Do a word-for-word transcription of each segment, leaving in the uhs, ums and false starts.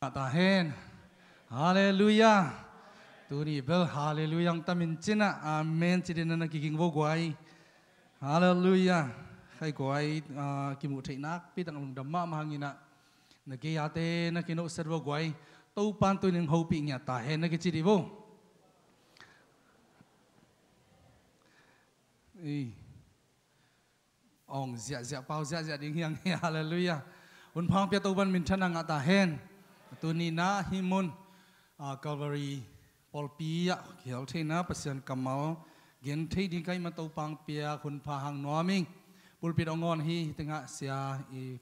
Ngah ta hen. Halleluiah. Tuni bel halleluiah hong tamin cinah amen ci dingin na kiging vo guai. Halleluiah. Khai guai, ah, kimuh theih nakpi tak lungdam mahmah hanginah na gei-ate na kinohset vo guai. Topan tuni hong hopih ngiat ta hen na kici dih vo. Ei. Ong ziahziah pau ziahziah ding hiang hi. Halleluiah. Hun pha hong pia Topan minthanna ngah ta hen. Tuni na hih mun, ah, Calvary pawlpi ah kihel theihna Pasian kammal gen thei ding ka hih man Topa hong pia hun pha hang nuam ing. Pulpit ong awn hi, hi tengah sia i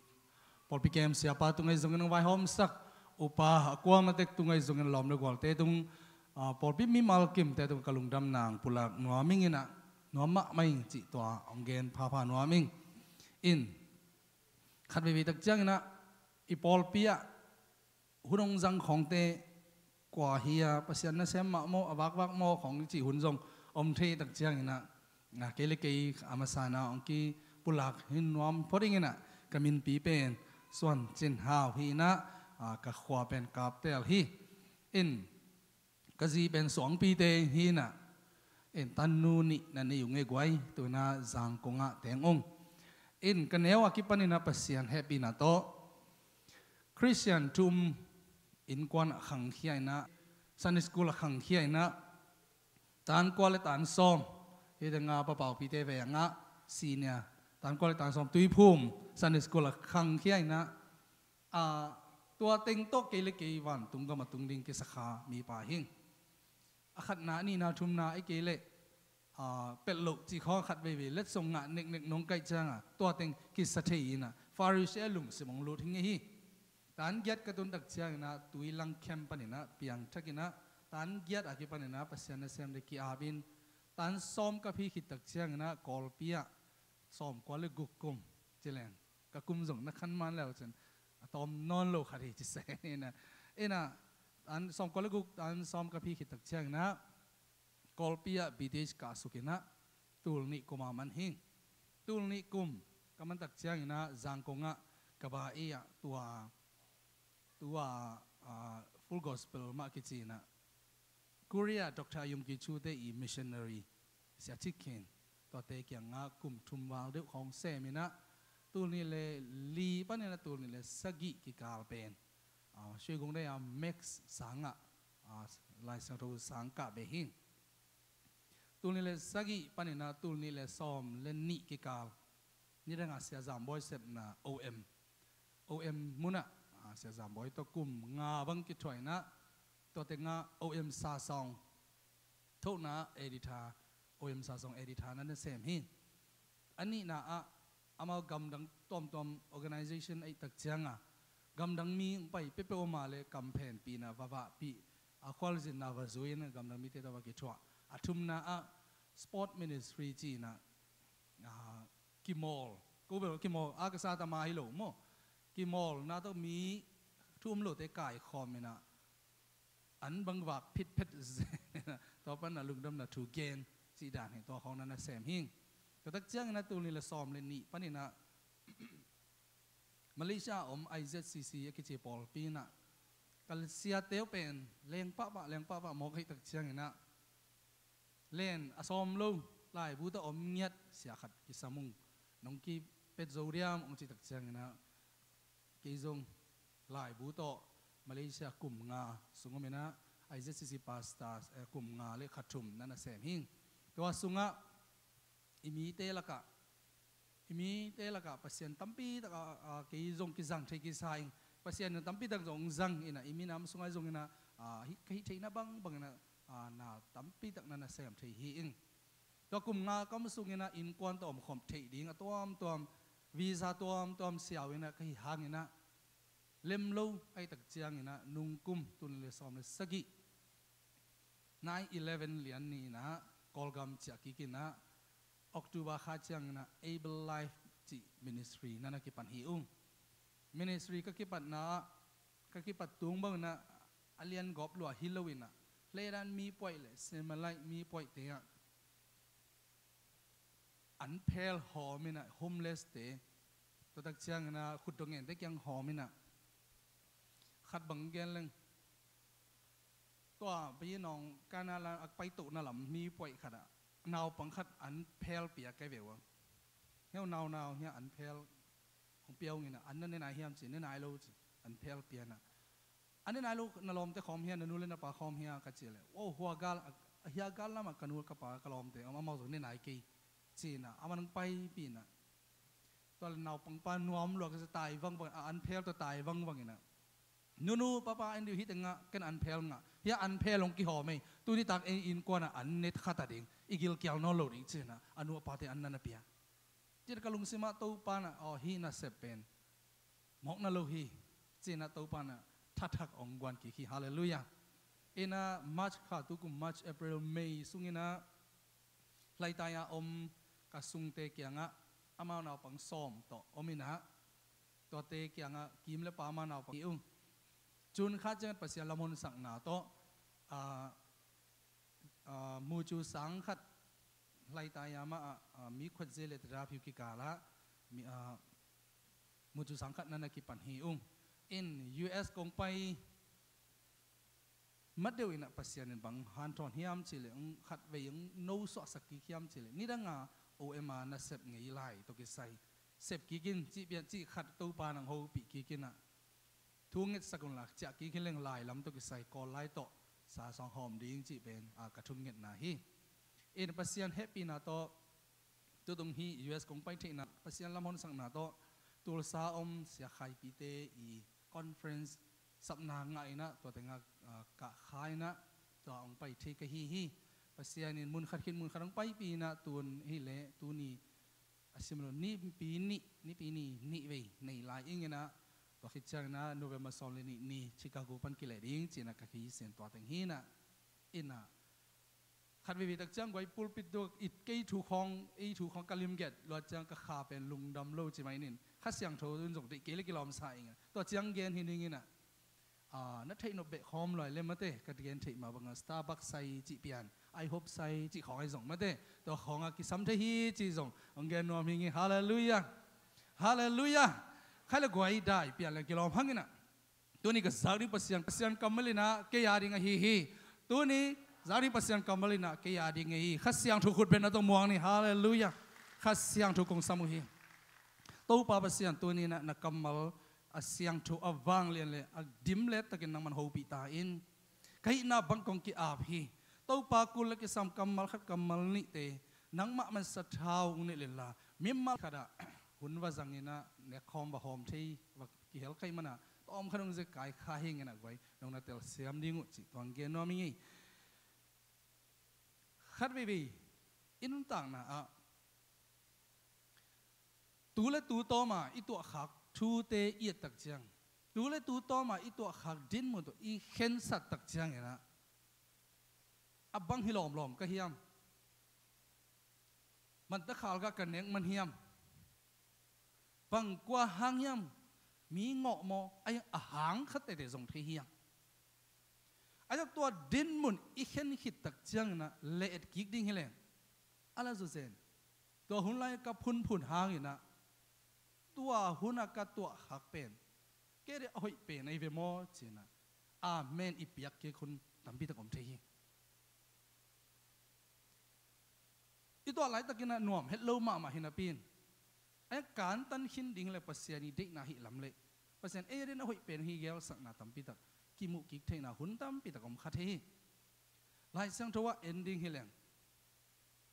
pawlpi kem siapa tungah zongin hong vaihawmsak upa a kuamatek tungah zongin lawm le gualte tung, ah, pawlpi mimal kimte tung ka lungdamna hong pulak nuam inginah nuam mahmah ing cih tua hong gen phapha nuam ing. In khat veivei tak cianginah i pawlpi ah hun hong zang khawngte kua hi a, Pasian nasem mah maw, a vakvak maw khawng cih hun zong om thei tak cianginah, na kei le kei a masana hong kipulak hi nuam phot inginah ka minpi pen Suan Cin Hau hi inah, ah, ka khua pen Kaptel hi. In ka zi pen Suangpite hi inah, in tannu nih na nei ung e guai, tu inah Zangkong ah teng ung. In ka neu a kipaninah Pasian hehpihna tawh Christian thu um innkuan ah khangkhia inah, Sunday school ah khangkhia inah, tan kua le tan sawm, hi tengah Pa Paupite vei ah ngah senior, tan kua le tan sawm Tuiphum Sunday school ah khangkhia inah, ah, tua teng tawh kei le kei vantung gam a tung ding kisakha mipa hi ing. A khatna, a nihna, a thumna, ei kei leh, ah, pelh loh cih khawng a khat veivei letsong ngah neknek nong kaih cianga tua teng kisa thei inah Pharisee a lungsim hong lut hi ngei hi. Tan giat ka tun tak cianginah Tuilang camp paninah piangthak inah tan giat a kipaninah Pasian nasem le ki-ap in tan sawm ka phi khit tak cianginah Kawlpi ah sawmkua le guk kum ci leng ka kum zong na khan man leu cin a tawm nawn lo khat hi ci se inah, inah tan sawmkua le guk tan sawm ka phi khit tak cianginah Kawlpi ah B Th kah suk inah tul nih kum a man hi. Tul nih kum ka man tak cianginah Zangkong ah ka ba ei ah tua, tua, ah, Full Gospel mah kici inah Korea Doctor Yonggi Cho te i missionary sia Thik Khin, tuate kiangah kum thum val deuh khawng sem inah tul nih le li paninah tul nih le sagih kikal pen, ah, Shuigong dei a Max sangah, ah, Lai Siangtho sang kah be hi. Tul nih le sagih paninah tul nih le sawm le nih kikal nidangah Sia Zambawi sepna O M, O M munah, ah, Sia Zambawi tawh kum nga bang kithuah inah tua tengah O M Sasawng thohna editor, O M Sasawng editor na na sem hi. A nihna ah amau gamdang tuamtuam organization ahih tak cianga gamdang mi hong pai peuhpeuh om a le kamphenpihna va vahpih, a khualzinna va zui in gamdang mite tawh va kithuah. A thumna ah sport ministry ci inah, ah, kimawl, ko bel kimawl a ka sa tama hi lo maw, kimawlna tawh mi thu um lote kaikhawm inah an bang vak phitphet zen inah tua pan a lungdamna thu gen cih dan hi. Tua khawng na na sem hi. Tua tak cianginah tul nih le sawm le nih paninah Malaysia a om I Z C C a kici pawlpi inah ka siate uh pen leng pahpah leng pahpah mawk ahih tak cianginah len a sawm lo, laibu tawh om ngiat sia khat kisam ung, nong kipet zo diam hong cih tak cianginah kei zong laibu tawh Malaysia kum nga sung om inah I Z C C pastors, eh, kum nga le kha thum na na sem hi. Tua sungah i mite lakah, i mite lakah Pasian tampi tak a, a, kei zong kizang thei kisa ing. Pasian in tampi tak zong zang inah i minam sungah zong inah, a, hi, ka hih theihna bangbang inah, a, na tampi tak na na sem thei hi ing. Tua kum nga kam sung inah innkuan tawh omkhawm theih ding a tuamtuam, visa tuamtuam siau inah ka hih hang inah lem lo ahih tak cianginah nungkum tul nih le sawm le sagih nine eleven lian ni inah Kawlgam ciah kik inah October kha cianginah Able Life cih ministry na na kipan hi ung. Ministry ka kipatna ah, ka kipat tung bang inah a lian gawp lua hi lo inah hleidan mi puaih le Semalite mi puaihte ah an phel hawm inah homeless te, tua tak cianginah khut dongente kiang hawm inah Khat bang gen leng, tua pi nong kana la a pai tohna lam mi puai khat ah naupang khat an phel pia kai ve ua. Heu naunau hia an phel hong pia ung ina, an na ne nai hiam ci, ne nai lo ci, an phel pia na. An ne nai lo, na lawmte khawm hia, na nu le na pa khawm hia ka ci le, o hua gal, a hia gal lamah ka nu ka pa ka lawmte om, amau zong ne nai kei ci na, amah nang pai pi na. Tua le naupang pa nuam lua ka ci, tai vangvang, a an phel tua tai vangvang ina. Nunu papa en diu hi tengah ken an phel ngah hia, an phel hong kihawm ei, tuni tak ei innkuan ah an ne khat a ding, i gilkial nawn lo ding ci na, a nu a pate an na na pia. Ci ka lungsim ah Topa na, aw hi na sep pen mawk na lo hi ci na Topa na thathak hong guan kik hi. Halleluiah. Ina March kha, tukum March, April, May sung ina Hlaitai a om ka sungte kiangah amau naupang sawm tawh om ina, tuate kiangah kim le pam a naupang hi ung. Cun kha ciangat Pasian lamhon sakna tawh, a, a, mucu sang khat Hlaitai a mah ah, a, mi khuat zia le tadap hiu kikal ah, mi, a, mucu sang khat na na kipan hi ung. In U S kong pai mat deuh ina Pasian in bang hanthawn hiam ci le, khat vei hong no suahsak kik hiam ci le, nidang a O M a na sep ngei lai tawh kisai sep kik in cih pian cih khat Topa nang hopih kik ina, thu ngetsak un la, ciah kik hi leng lai lam tawh kisai Kawl lai tawh sa sawng hawm ding cih pen, a, ka thungetna hi. In Pasian hehpihna tawh tutung hi U S kong pai theihna, Pasian lamhon sakna tawh Tulsa om Sia Khai Pite i conference sapna ngah ina, tua tengah, a, kah kha ina, tua hong pai thei ka hi hi. Pasian in mun khat khit mun khat hong paipih ina, tun hi le tuni a sim lo, nipi nih, nipi ni nih vei nei lai ing ina, tua khit ciang ina November sawm le nih ni Chicago pan kileh ding ci na ka kisi in tua teng hi na. Ina khat veve tak ciang guai pulpit duk it kei thu khawng, ei thu khawng ka limget luat ciang ka kha pen lungdam lo ci mai nin, Kha Siangtho in zong deih kei le kilawm sa ing ina, tua ciang gen hi ning ina. A, na theih nop beh khawm lai le mate, ka gen theih mah bangah Starbucks sai cih pian, I hope sai cih khawng ai zong mate, tua khawngah kisam thei hi cih zong hong gen nuam hi ngi. Halleluiah. Halleluiah. Khai le guai dai pian le kilawm hang ina. Tuni ka zak ding Pasian, Pasian kammal ina kei a ding ahi hi. Tuni zak ding Pasian kammal ina kei a ding ahi hi. Kha Siangtho khut beng na tawh muang ni. Halleluiah. Kha Siangtho kong sam uh hi. Topa Pasian tuni na, na kammal a siangtho a vanglian le a dim le takin nangman hopih ta in, ka hihna bang kong ki-ap hi. Topa kul le kisam kammal khat kammal nihte nangmah man sathau ung nih lenla, mimal khatah hun va zang ina nek khawm va hawm thei va kihel khaih mana tawm khat ung zia kai kha hi ngena guai nong na telsiam ding uh cih tuang gen nuam ing ei. Khat veivei i nuntakna ah tu le tu tawma i tuahkhak thute i et tak ciang, tu le tu tawma i tuahkhak dinmun tawh i khensat tak ciang ina a bang hi lawmlawm ka hiam? Manta khal gah ka nek man hiam? Bang kua hang hiam? Mi ngawh maw? Ai, a hang khat tete zong thei hiam? Ai, tua dinmun i khen khit tak ciang ina le et kik ding hi leng a la zuzen. Tua hun lai ka phunphun hang ina tua huna ka tuahkhak pen kei deh a hoih pen ahi ve maw ci ina amen i piak kik hun tampi tak om thei hi. I tuah laitak ina nuam het lo mahmah hi napi in, a kantan khin ding le Pasian i deihna hi lam le Pasian ei a den a hoih pen hi gelsakna tampi tak kimuh kik theihna hun tampi tak om kha thei hi. Lai Siangtho ah en ding hi leng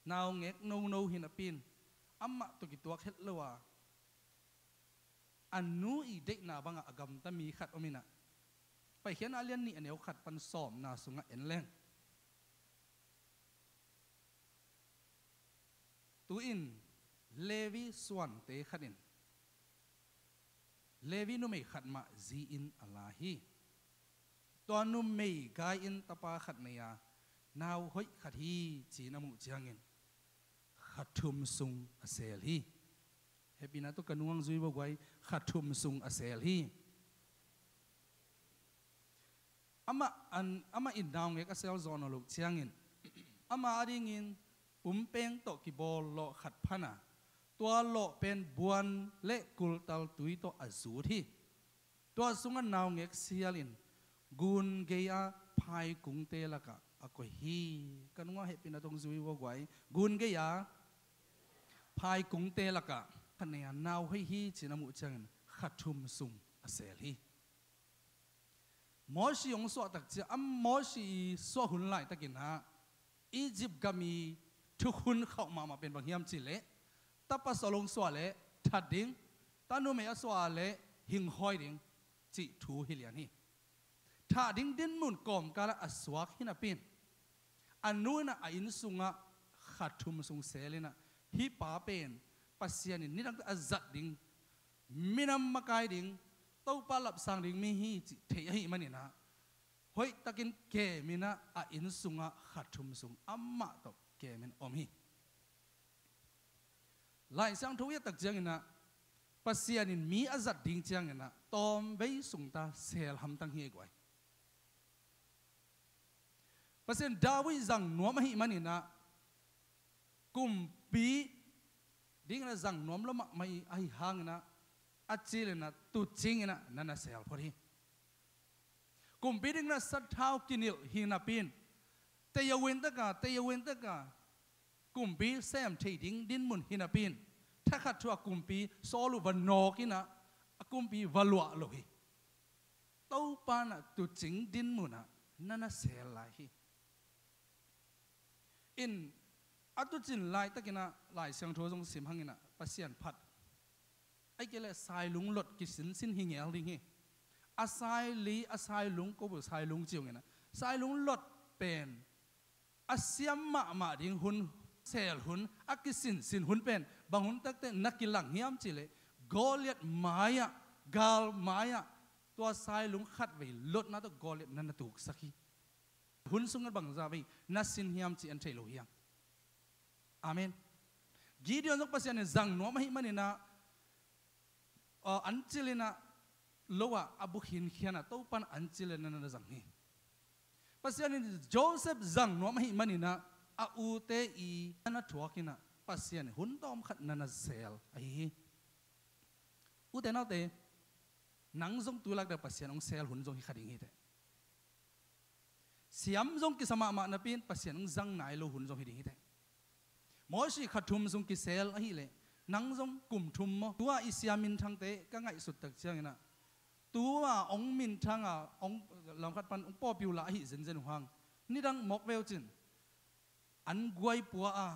naungek nono hi napi in amah tawh kituak het lo a a nu i deihna bangah a gamta mi khat om ina, Paikhiatna a lian nih a neu khat pan sawmna sungah en leng tu-in Levi suante khat in Levi numei khat mah zi-in a la hi. Tua numei gai in tapa khat nei a nau hoih khat hi ci-in a muh ciangin kha thum sung a seel hi. Hehpihna tawh ka nung ang zui bo guai, kha thum sung a seel hi. Amah an, amah in naungek a seel zaw nawn loh ciangin ama adingin pumpeng tawh kibawl lawh khat phan a, tua lawh pen buan le kultal tui tawh a zut hi. Tua sungah naungek sial in gun gei-a phaikungte lakah a koih hi. Ka nungah hehpihna tawh zui vua guai. Gun gei-a phaikungte lakah kha nei-a nau hoih hi ci-in a muh ciangin kha thum sung a sel hi. Mosi hong suahtak ciang, a Mosi i suah hun laitakin ah Egypt gam i thukhun khauh mahmah pen bang hiam cih leh, ta pasal hong suah leh that ding, ta numei a suah leh hinghawi ding cih thu hi lian hi. Thah ding dinmun kawmkalah a suak hi napi in, a nu in ah a inn sungah kha thum sung sel in ah, hih pa pen Pasian in nidang a zat ding, minam makai ding, Topa lapsang ding mi hi cih thei ahih manin ah, hoihtakin kem in ah a inn sungah kha thum sung amah tawh kem in om hi. Lai Siangtho i et tak ciangin ah, Pasian in mi a zat ding ciangin ah tawmvei sung ta sel hamtang hi ei guai. Pasian David zang nuam ahih manin ah, kumpi dingin ah zang nuam lua mahmah ahih hangin ah, a cil in ah tuucing in ah na na sel phot hi. Kumpi dingin ah sathau kinilh hi napi in, tei a win taka, tei a win taka, kumpi sem thei ding dinmun hi napi in, thakhat thu a kumpi Saul uh va nawk in ah, a kumpi va luah lo hi. Topa in ah tuucing dinmun ah na na sel lai hi. In, a tuucin laitakin ah Lai Siangtho zong sim hangin ah Pasian phat, ahih kei leh sailung lot kisinsin hi ngel ding hi. A saili, a sailung, ko bel sailung ci ung in ah, sailung lot pen a siam mahmah ding hun, sel hun, a kisinsin hun pen bang hun takte na kilang hiam cih leh, Goliath mai-ah, gal mai-ah, tua sailung khatvei lotna tawh Goliath na na tuksak hi. Hun sungah bangzah vei na sin hiam cih an thei lo hi hang. Amen. Gideon zong Pasian in zang nuam ahih manin ah, uh, an cil in ah lo-ah a bu khinkhian ah Topa in an cil in ah na na zang hi. Pasian in Joseph zang nuam ahih manin ah a ute i na na thuak in ah Pasian in hun tawmkhat na na sel ahi hi. Ute naute, nang zong tu lak deuh Pasian hong sel hun zong hi kha ding hi teh. Siam zong kisa mahmah napi in Pasian hong zang nai lo hun zong hi ding hi teh. Mosi kha thum sung kisel ahih leh, nang zong kum thum maw? Tua i siam minthangte ka ngaihsut tak ciangin ah, tua hong minthang a, hong lamkhat pan hong pawlpi uh lah ahi zenzen uh hang, nidang mawk veu cin, an guai pua a,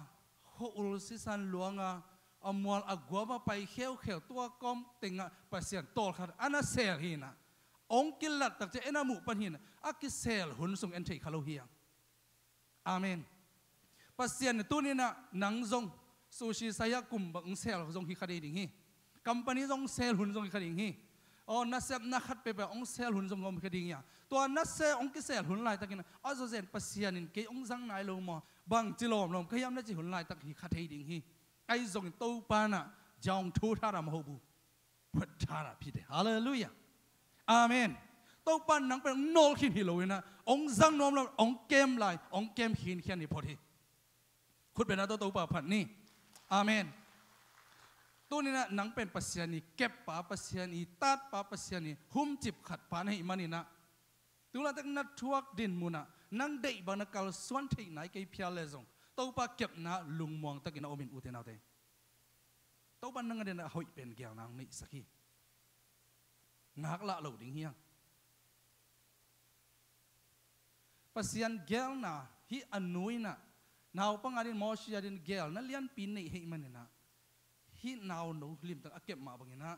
khua-ul sisan luang a, a mual a guam a pai kheukheu, tua kawm tengah Pasian tawlkhat a na sel hi in ah, hong kilat tak ciang en a muh pan hi in ah, a kisel hun sung en thei kha lo hi hang. Amen. Pasian in tuni in ah nang zong sushi sai-ah kum bang hong sel zong hi kha ding hi. Company zong sel hun zong hi kha ding hi. Aw, nasepna khat peuhpeuh hong sel hun zong om hi kha ding hi a. Tua na sel, hong kisel hun laitakin ah, a zawzen Pasian in kei hong zang nai lo maw, bangci lawmlawm ka hiam na cih hun laitak hi kha thei ding hi. Ahi zongin Topa in ah zang thu tha ram ho bu. Phuat tha na phi te. Halleluiah. Amen. Topa in nang pen hong nawl khin hi lo in ah, hong zang nuam lo, hong kem lai, hong kem khinkhian hi phot hi. Khut bengna tawh Topa phat ni. Amen. Tuni in ah nang pen Pasian i keppa, Pasian i tatpa, Pasian i humcip khatpa na hih manin ah, tu laitak na thuak dinmun ah nang deih bang na kalsuan theih nai kei phial leh zong, Topa kepna lungmuang takin a om in, ute naute. Topa in nang adingin a hoih pen geelna hong neihsak hi. Ngaklah loh ding hi hang. Pasian geelna, hih a nu in ah naupang adingin, Mosi adingin geelna lianpi neih ahih manin ah, hih nauno limtak a kep mah bangin ah,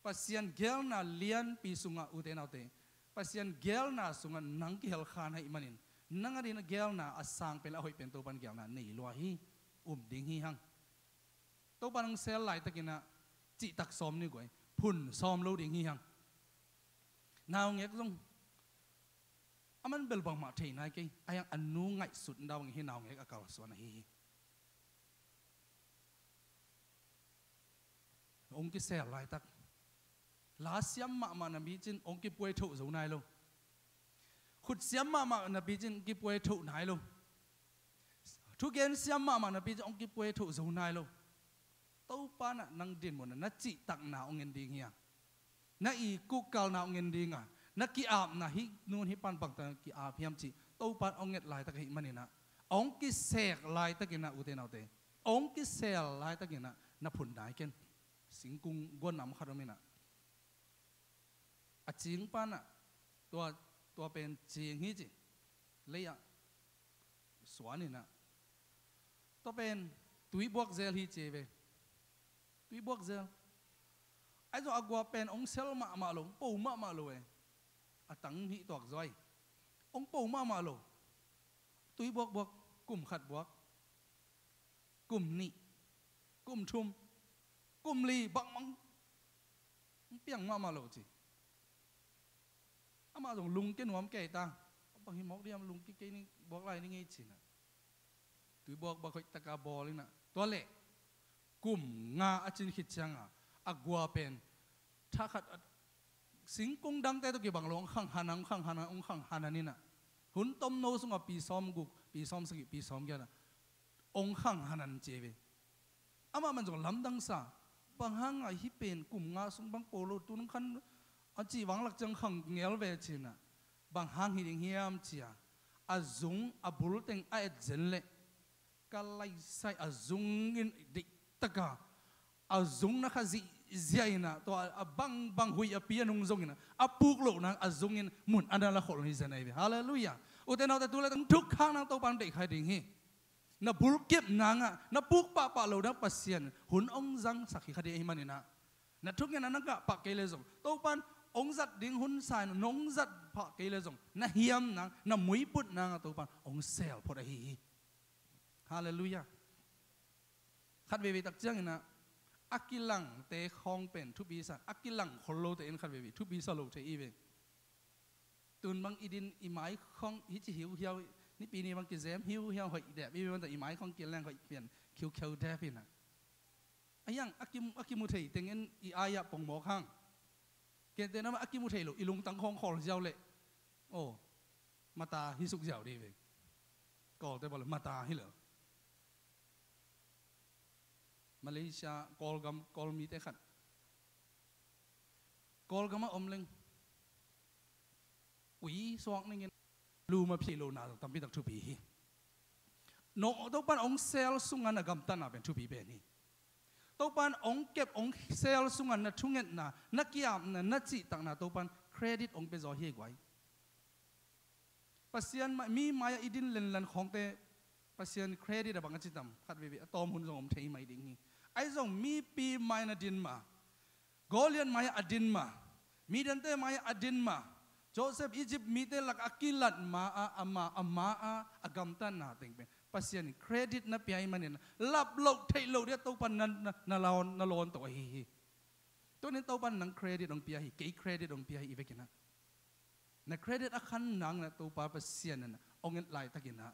Pasian geelna lianpi sungah, ute naute, Pasian geelna sungah nang kihel kha na hih manin, nang adingin a geelna a sang pen, a hoih pen Topa in geelna nei lua hi, um ding hi hang. Topa in hong sel laitakin ah cihtak sawm ni guai, phun sawm lo ding hi hang. Naungek zong, aman bel bangmah thei nai kei, ahi hang a nu ngaihsut dan bangin hih naungek a kalsuan ahi hi. Hong kisel laitak, la siam mahmah napi cin hong kipuai thoh zo nai lo. Khut siam mahmah napi cin hong kipuai thoh nai lo. Thugen siam mahmah napi cin hong kipuai thoh zo nai lo. Topa in ah nang dinmun ah na cihtakna hong en ding hi hang. na i kukkalna hong en dinga, na ki-apna hih nun hih pan bangtan ki-ap hiam cih Topan hong nget laitak ahih maninah, hong kisek laitakinah, ute naute, hong kisel laitakinah na phun nai ken. Singkung guanam khat om inah, a cing panah tua, tua pen cing hi ci, lei-ah suan inah, tua pen tuibuak zel hi ci ve. Tuibuak zel. Ahi zong a gua pen hong sel mahmah lo, hong po mahmah lo e. A tang hih tuak zaw hi. Hong po mahmah lo. Tuibuak buak, kum khat buak, kum nih, kum thum, kum li, bangmang hong piang mahmah lo ci. Amah zong lungke nuam kei ta. Bang hi mawk diam, lungke kei ni, buak lai ni ngei cinah. Tuibuak buak hoihtaka bawl inah, tua leh kum nga a cin khit cianga a gua pen thakhat a, singkung dangte tawh kibang lo, hong khang hanan, hong khang hanan, hong khang hanan inah, hun tomno sungah pi sawm guk, pi sawm sagih, pi sawm giatah hong khang hanan ci ve. Amah man zong lamdang sa, bang hanga hih pen kum nga sung bang po lo, tu nung khan a cih vanglak ciang khang ngel ve cinah, bang hang hi ding hiam cia, a zung a bul teng a et zen leh ka laisai a zung in deihtaka, a zung na kha zihziah inah, tua a bangbang huih a pi a nung zong inah, a puk loh nang a zung in mun a na la kholh hi zen ahi ve. Halleluiah. Ute naute, tu le tang thuk khak nang Topan deih khai ding hi. Na bulkip nangah na puk pahpah lo nang Pasian hun hong zangsak hi kha ding ahi maninah, na thungetna na gah pah kei le zong Topan hong zat ding hun sa inah nong zat pah kei le zong, na hiam nang, na muiput nangah Topan hong sel phot ahi hi. Halleluiah. Khat veivei tak cianginah a kilangte khawng pen thupi sa, a kilang khol lote in khat veivei thupi sa lo thei i ve. Tun bang i din i mai khawng hi ci hiuhiau, nipi ni bang kizem hiuhiau hoih dep i ve, bang i mai khawng kileng hoih pian khiukheu dep inah. A hiang a kimu, a kimu thei tengin i ai-ah pongmawk hang. Kente namah a kimu thei lo i lungtang khawng khawl ziau leh, aw, mata hi suk ziau dih ve. Kawlte bawle mata hi lo. Malaysia, Kawlgam, Kawlmite khat Kawlgam a om leng ui suak ningin lum a phei lo na tampi tak thupi hi. No, Topan hong sel sunga na gamtatna pen thupi pen hi. Topan hong kep hong sel sunga na thungetna, na kiapna, na cihtakna Topan credit hong pia zaw hi guai. Pasian mai, mi mai-ah i din lenlan khawngte Pasian credit a bang a citam khat veivei a tawm hun zong om thei mai ding hi. Ahi zong mipi mai-ah na din ma, Goliat mai-ah a din ma, Midiante mai-ah a din ma, Joseph Egypt mite lak a kilat ma-ah, ama, ama-ah a gamtatna teng pen Pasian in credit na pia i manin lap loh theih loh dia Topan na, na, na lawn, na lawn to ahi hi. Tunin Topan nang credit hong pia hi, kei credit hong pia hi i vekinah. Na credit a khan nang na Topa Pasian na hong et laitakinah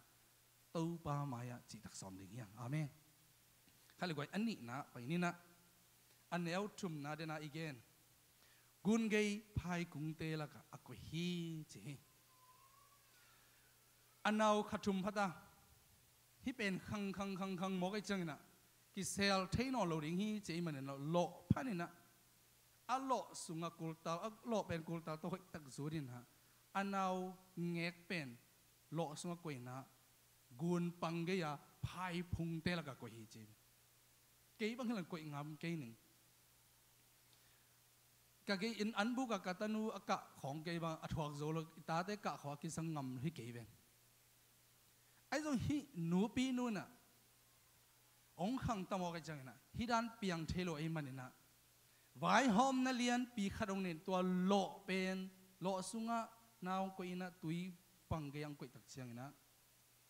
Topa mai-ah cihtak sawm ding hiang. Amen. Kha le guai a nihna pai ninah a neu thumna dena i gen gun gei phaikungte lakah a koih hi ci hi. A nau kha thum phata hih pen khang khang khang khang mawk ei cianginah kisel thei nawn lo ding hi ci ei maninah lawh phaninah a lawh sungah kultal, a lawh pen kultal tawh hoihtak zut inah a nau ngek pen lawh sungah koih inah gun pang gei-a phaiphungte lakah koih hi ci. Kei bang hilan koih ngam kei ning. Ka gei in an bukah ka tanu a kah khawng kei bang a thuak zo lo, i tate kah khawng a kisang ngam hi kei ven. Ahi zong hih nupi nunah hong khang tamawk ahi cianginah hih dan piang thei lo ahi maninah vaihawmna lianpi khat hong nin tua lawh pen lawh sungah na hong koih inah tui pang gei hong koih tak cianginah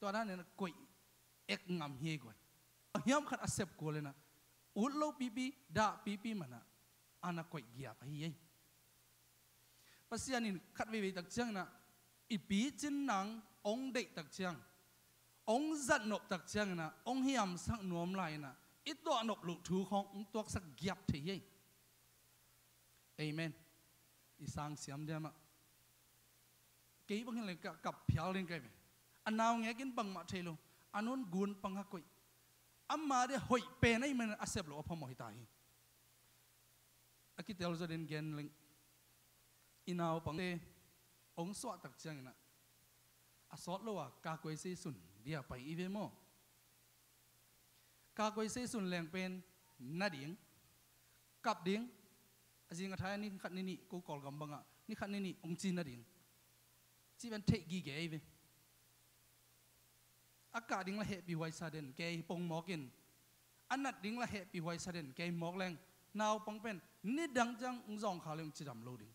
tua dan inah koih ek ngam hi ei guai. A hiam khat a sep kul inah ut lo pipi, dah pipi manah a na koih giap ahi ei. Pasian in khat veivei tak cianginah i picin nang hong deih tak ciang, hong zatnop tak cianginah hong hiamsak nuam lai inah i tuahnop loh thu khawng hong tuaksak giap thei ei. Amen. I sang siam diamah kei bang hileh ka kap phial ding kai ve. A nau ngekin bangmah thei lo. A nun gun panga koih. Ama dia hoih pen ahi manin a sep lo a phamawh hita hi. A kitel zaw den gen leng. I naupangte hong suahtak ciangin ah, a sawt lo a kakuai seisun dia pai i ve maw? Kakuai seisun leng pen na ding, kap ding, a zing a thai a ni khat ni nih, ko Kawlgam bangah ni khat ni nih hong ci na ding, ci pen theih gige i ve. A kah ding la hehpih huai sa den, kei pong mawk in. A nat ding la hehpih huai sa den, kei mawk leng. Naupang pen nidang ciang hong zawng kha leng cidam lo ding.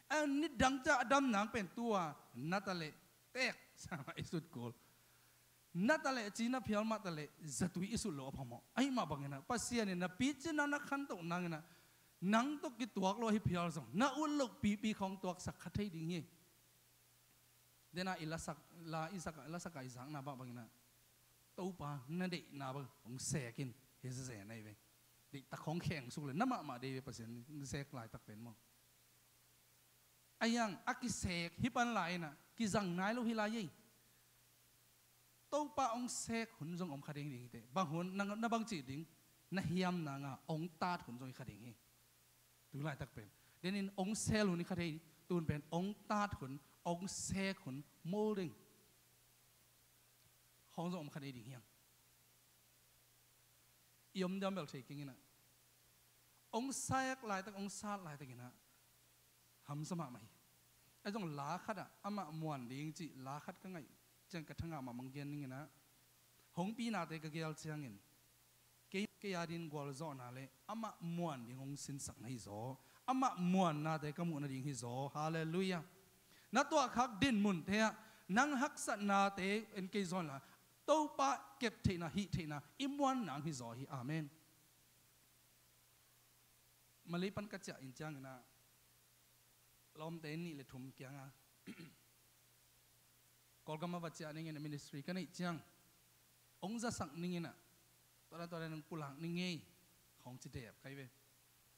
A nidang ciang a dam nang pen tua na ta leh tek sama i sut kul. Na ta leh ci na phial mah ta leh zatui i sut lo a phamawh. Ahi mah bangin ah Pasian in na picin na na khantoh nangin ah, nang tawh kituak lo ahi phial zong na ut loh pipi khawng tuaksak kha thei ding hi. Dena i lasak, la i sak, lasak a i zakna bah bangin ah, Topa na deihna bang hong sek in, hi zezen ahi ve. Deihtak hong kheng suk le na mahmah deih ve Pasian hong sek laitak pen maw? A yang a kisek hi pan lai in ah, kizang nai lo hi lai ei. Topa hong sek hun zong om kha ding ding hi te. Bang hun, na, na bang cih ding, na hiam nanga hong tat hun zong hi kha ding hi. Tu laitak pen. Denin hong sel hun hi kha thei, tun pen hong tat hun, hong sek hun, mol ding. Hong zong om kha ding hiang. I om diam bel thei keng in ah. Hong sek laitak, hong sat laitak in ah. Hamsa mahmah hi. Ahi zong la khat ah, amah muan ding cih, la khat ka ngaih ciang ka thangah mahmah hong gen ning in ah. Hong pi nate ka gel ciangin. Kei, kei a din gualzawhna le amah muan ding hong sinsak na hi zaw. Amah muannate ka muh nading hi zaw. Halleluiah. Na tuahkhak dinmunte ah nang haksatnate en kei zaw inla, Topa kep theihna, hih theihna i muan nang hi zaw hi. Amen. Malay pan ka ciah in ciangin ah, lawmte nih le thum kiangah Kawlgam ah va ciah ning in a, ministry ka neih ciang hong zasak ning in ah, tua dan tua dan hong pulak ning ei, hong ci dep kai ve.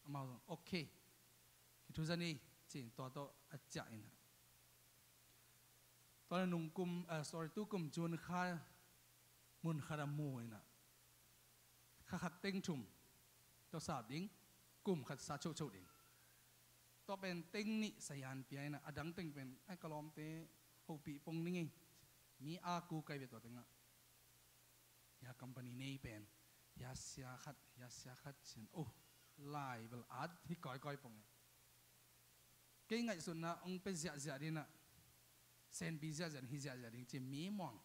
Amau zong okay, kithu za ni ci-in tua tawh a ciah in ah, tua le nung kum, ah, sorry, tu kum June kha mun khat a mu in ah, kha khat teng thum tua sap ding, kum khat sa chohchoh ding. Tua pen teng nih sayan pia in ah, a dang teng pen ai ka lawmte hopih pong ning ei. Mi a ku kai ve tua tengah. Hia company nei pen, hia sia khat, hia sia khat sin, oh, lai bel at hi kawikawi pong e. Kei ngaihsutna hong pe ziahziah ding ah, senpi ziahziah ding, hi ziahziah ding ci mi muang.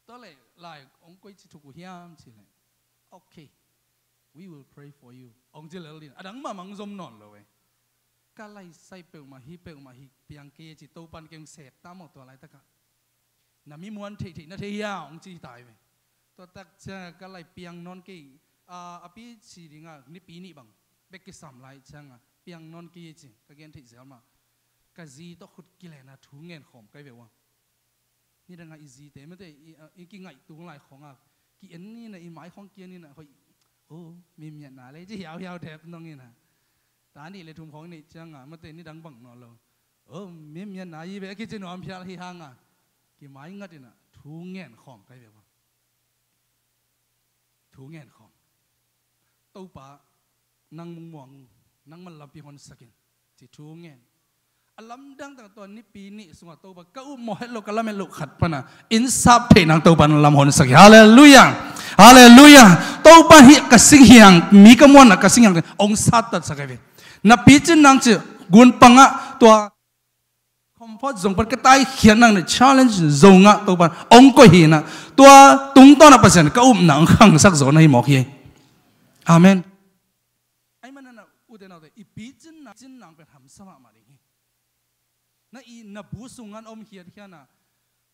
Tua leh lai hong koi ci thuk uh hiam ci leh, okay, we will pray for you, hong ci lel ding. A dang mahmah hong zom nawn lo e. Ka lai sai peuhmah hi, peuhmah hi piang kei ci, Topan kei hong sek ta maw tua laitakah. Na mi muan theihtheih na thei hia hong ci tai ve. Tua tak ciangah ka lai piang nawn kei, a, a pi ci dingah nipi nih bang bek kisam lai ciangah piang nawn kei ci, ka gen theih zel mah. Ka zi tawh khut kilen a thu ngen khawm kai ve ua. Nidangah i zite mate i, a, i kingaih tung lai khawngah ki-en ni na, i mai khawng ki-en ni na, hoih, o, mimiatna le ci hiauhiau dep nong in ah. Ta nih le thum khawng i neih ciangah mate nidang bang nawn lo. O, mimiatna i ve a kici nuam phial hi hangah, kimai ngat in ah thu ngen khawm kai ve ua. Thu ngen khawm. Topa, nang mungmuang, nangman lampi honsak in ci thu ngen. A lamdang tak tua nipi nih sungah Topa ka upmawh het lo, ka lamet lo khat pana inn sap theih nang Topa nang lam honsak hi. Halleluiah. Halleluiah. Topa hih ka singhiang, mi ka muanna ka singhiang hong sattatsak hi ve. Na picin nang ci gunpangah tua comfort zone pan ka taikhiat nang na challenge zongah Topan hong koih hi na, tua tungtawnah Pasian ka upna hong khangsak zaw na hi mawk hi. Amen. Ahi manin ah ute naute, i picin nang, cin nang pen hamsa mahmah ding hi. Na i na bu sungah om hiathiat na,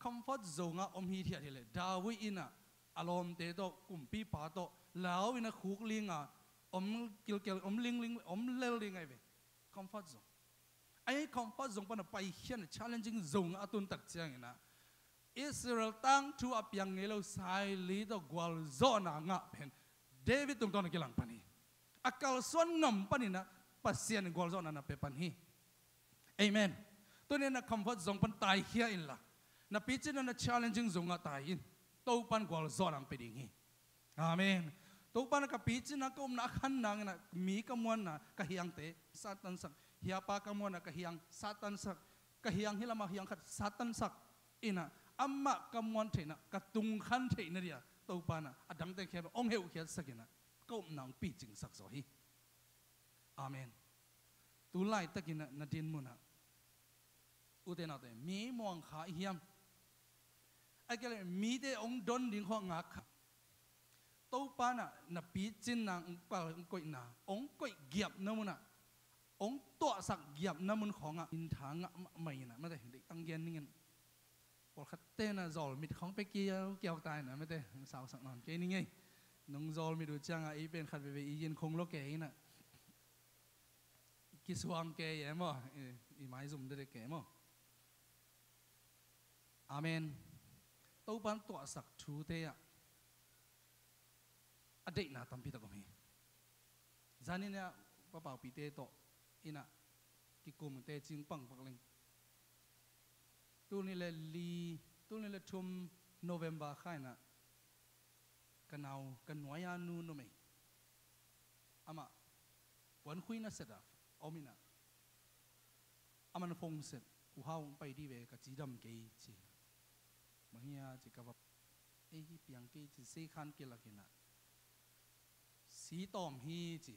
comfort zone ah om hithiat hi leh David in ah a lawmte tawh, kumpipa tawh lau in a khuk linga om kilkel, om lingling, om lel ding ahi ve. Comfort zone. Ahi comfort zone pan a paikhiat na challenging zone a tun tak ciangin ah Israel tangthu a piang ngei lo saili tawh gualzawhna ngah pen David tungtawn a kilang pan hi. A kalsuan ngam panin ah Pasian in gualzawhna na pia pan hi. Amen. Tuni na comfort zone pan taikhia inla, na picin na challenging zone ah tai in, Topan gualzawhna hong pia ding hi. Amen. Topan ka picin na ka upna a khan nangin ah mi ka muanna ka hiangte Satan sang Hiapa ka muanah ka hiang Satan sak, ka hiang hih lamah hiang khat Satan sak inah, amah ka muan theihna, ka tungkhan theihna dia Topa nah a dangte khempeuh hong heuhkhiatsak inah, ka upna hong picingsak zaw hi. Amen. Tu laitakinah na din munah, ute naute, mi muangkha i hiam? A kei le mite hong don ding khawh ngak kha. Topa nah na picinna, hong pal hong koihna, hong koih giapna munah, hong tuahsak giapna mun khawngah in tha ngah mahmah inah, mate, deih tang gen ning in. Pawlkhat tenah zawlmit khawng pe kiaukiau ta inah, mate, sausak nawn kei ning ei. Nong zawlmit uh ciangah ei pen khat veve i yin khong lo kei inah, kisuang kei e maw, i, i maizum dede kei maw. Amen. Topan tuahsak thute ah a deihna tampi tak om hi. Zanin ah papaupite tawh inah kikum teci pangpak leng. Tul nih le li, tul nih le thum November kha inah ka nau, ka nuai-a nu numei, amah puankhui nasia a om inah, a man phone set, U Hau, hong pai dih ve, ka cidam kei, ci. Bang hia ci, ka va, ei, hih piang kei, ci, seikhan kilak inah, si tawm hi, ci,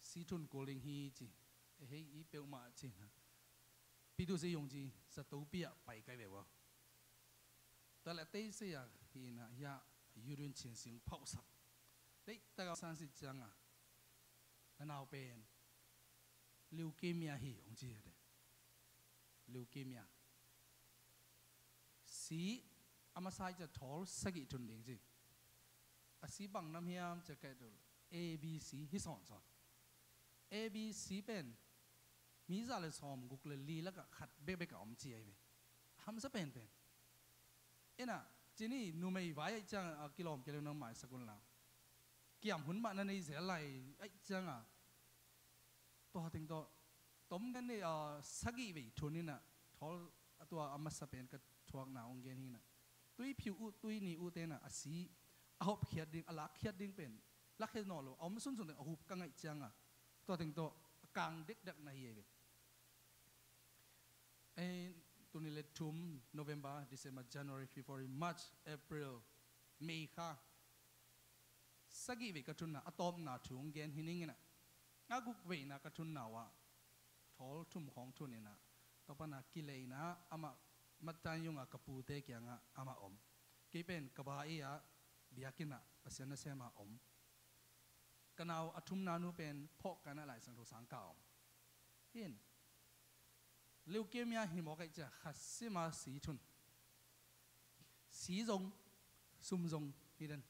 si thun kul ding hi, ci. E hei, i peuhmah, ci inah, Pi Tu Zei Yong ci, zato pi ah pai kai ve ua. Tua leh a teisei a hi inah, hiah Yudun Chin Sing phauhsak. Deih tak a sansit ciangah, na nau pen leukemia hi, hong ci hi de. Leukemia. Si a masa i ciah thawl sagih thun ding ci. A si bang nam hiam ci a, ka et uh leh A B C hi sawnsawn. A B C pen mi za le sawmguk le li lakah khat bekbek a om ci ahi ve. A hamsa penpen. Inah, ci ni, numei vai ahih ciangah kilawm kei le nang maisak un la, kiam hun mah na nei zel lai ahih ciangah, tua teng tawh, tom kan nei, ah, sagih vei thun inah, thawl a tua a masa pen ka thuakna hong gen hi inah, tuiphiu uh, tuini uh tenah a si a hopkhiat ding, a lakkhiat ding pen lakkhiat nawn lo, a om sunsun teng a hup ka ngaih ciangah, tua teng tawh a kang dekdek na hi ahi ve. Ei, tul nih le thum, November, December, January, February, March, April, May kha sagih vei ka thunna, a tawpna thu hong gen hi ning inah, a guk veina ka thunna uh ah thawl thum khawng thun inah, tua pana kileina amah Mattan Yung ah ka pute kiangah amah om. Kei pen ka ba ei ah biakinn ah Pasian nasem ah om. Ka nau a thumna nu pen phawk kanah Lai Siangtho sang ka om. Hin leukemia hi mawk ahih ciah khat sim a si thun. Si zong, sum zong hi den.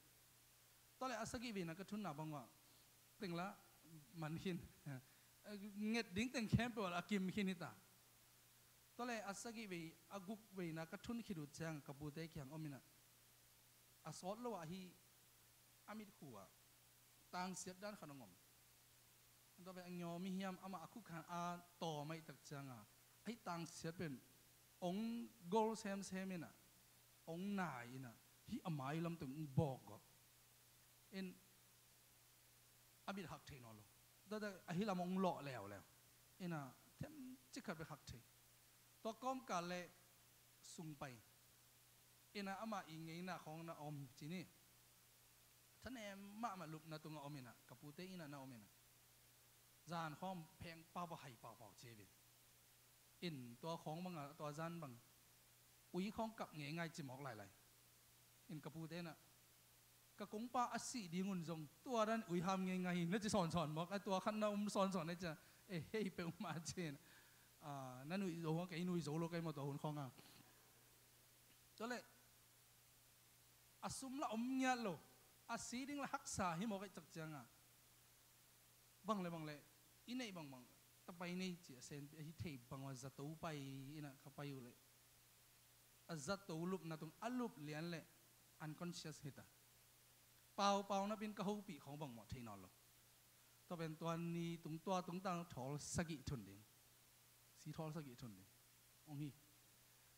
Tua leh a sagih veina ka thunna bang uh ah teng la man khin. Nget ding teng khempeuh a kim khin hi ta. Tua leh a sagih vei, a guk veina ka thun khit uh ciang ka pute kiang om inah, a sawt lo ah hih a mitkhu ah tangsiat dan khat hong om. Tua pen a ngiawm hi hiam, amah a khukhan a tawm ahih tak ciangah, a hih tangsiat pen hong gol semsem inah, hong nai inah, hih a mai lam teng hong bawk gawp in, a mit hak thei nawn lo. Tua, tua, a hih lam hong lawh leuleu inah, themcik khat bek hak thei. Tua kawmkal leh sung pai inah, amah i ngeina khawng na om ci ni. Thanem mahmah lupna tungah om inah, ka pute inn ah na om inah, zan khawng pheng paupau, hai paupau ci ve. In tua khawng bangah, tua zan bang ui khawng kap ngeingai ci mawk lailai. In ka pute inah, ka kongpa a sih ding un zong tua dan ui ham ngeingai hi, na ci sawnsawn mawk. A tua khat na um sawnsawn na ci a, e hei peuhmah ci inah, a, na nuih zo a, kei nuih zo lo kei maw tua hun khawng ah. Tua leh a sum la om ngiat lo, a si ding la haksa hi mawk ahih tak ciangah, bang le bang le i neih bangbang ta pai ni ci, a senpi ahi thei bang uh a zato pai inah ka pai uh leh, a zato lupna tung a lup lian leh unconscious hi ta. Paupau napin ka hopih khawng bangmah thei nawn lo. Tua pen tua ni tung, tua tungtang thawl sagih thun ding, si thawl sagih thun ding hong hi.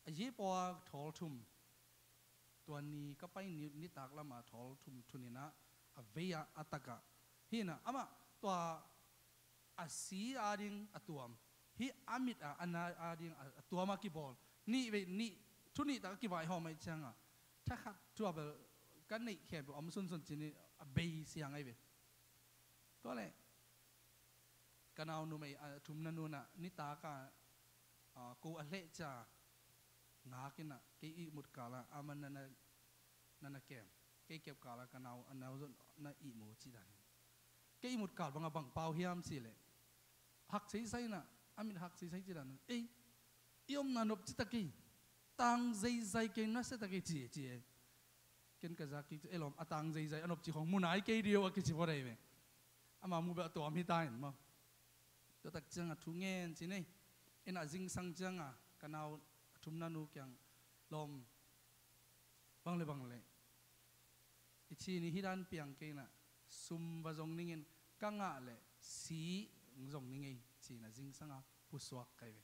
A yi paw a thawl thum, tua ni ka pai ni, nitak lamah thawl thum thun inah, a vei ah, a tak ah hi inah, amah tua a si ading a tuam, hih a mit a, a na ading a, a tuam a kibawl, nih vei nih, thu nih tak a kivaihawm ahih ciangah, thakhat tua bel ka neih khempeuh om sunsun ci-in a bei siang ahi ve. Tua leh ka nau numei a thumna nu in ah nitak a, a, ko a hleh cia ngak in ah, kei ihmut kal ah amah na na, na na kem, kei kep kal ah ka nau, a nau zong na ihmu cih dan hi. Kei ihmut kal bang a bang pau hiam cih leh, hak seisai in ah, a mit hak seisai cih dan in, ei, i omna nop ci ta kei, tang zeizai kei, nasia ta kei ci, ci e. Ken ka zak kik, ei lawm, a tang zeizai a nop ci khong mu nai kei ding uh a kici phot ahi ve. Ama mu bel a tuam hi ta in maw. Tua tak ciangah thu ngen ci ni. Inn ah zingsang ciangah ka nau a thumna nu kiang, lawm, bang le bang le i ci ni, hih dan piang kei in ah, sum va zong ning in, ka ngah leh si zong ning ei ci-in ah zingsang a pusuak ka hi ve.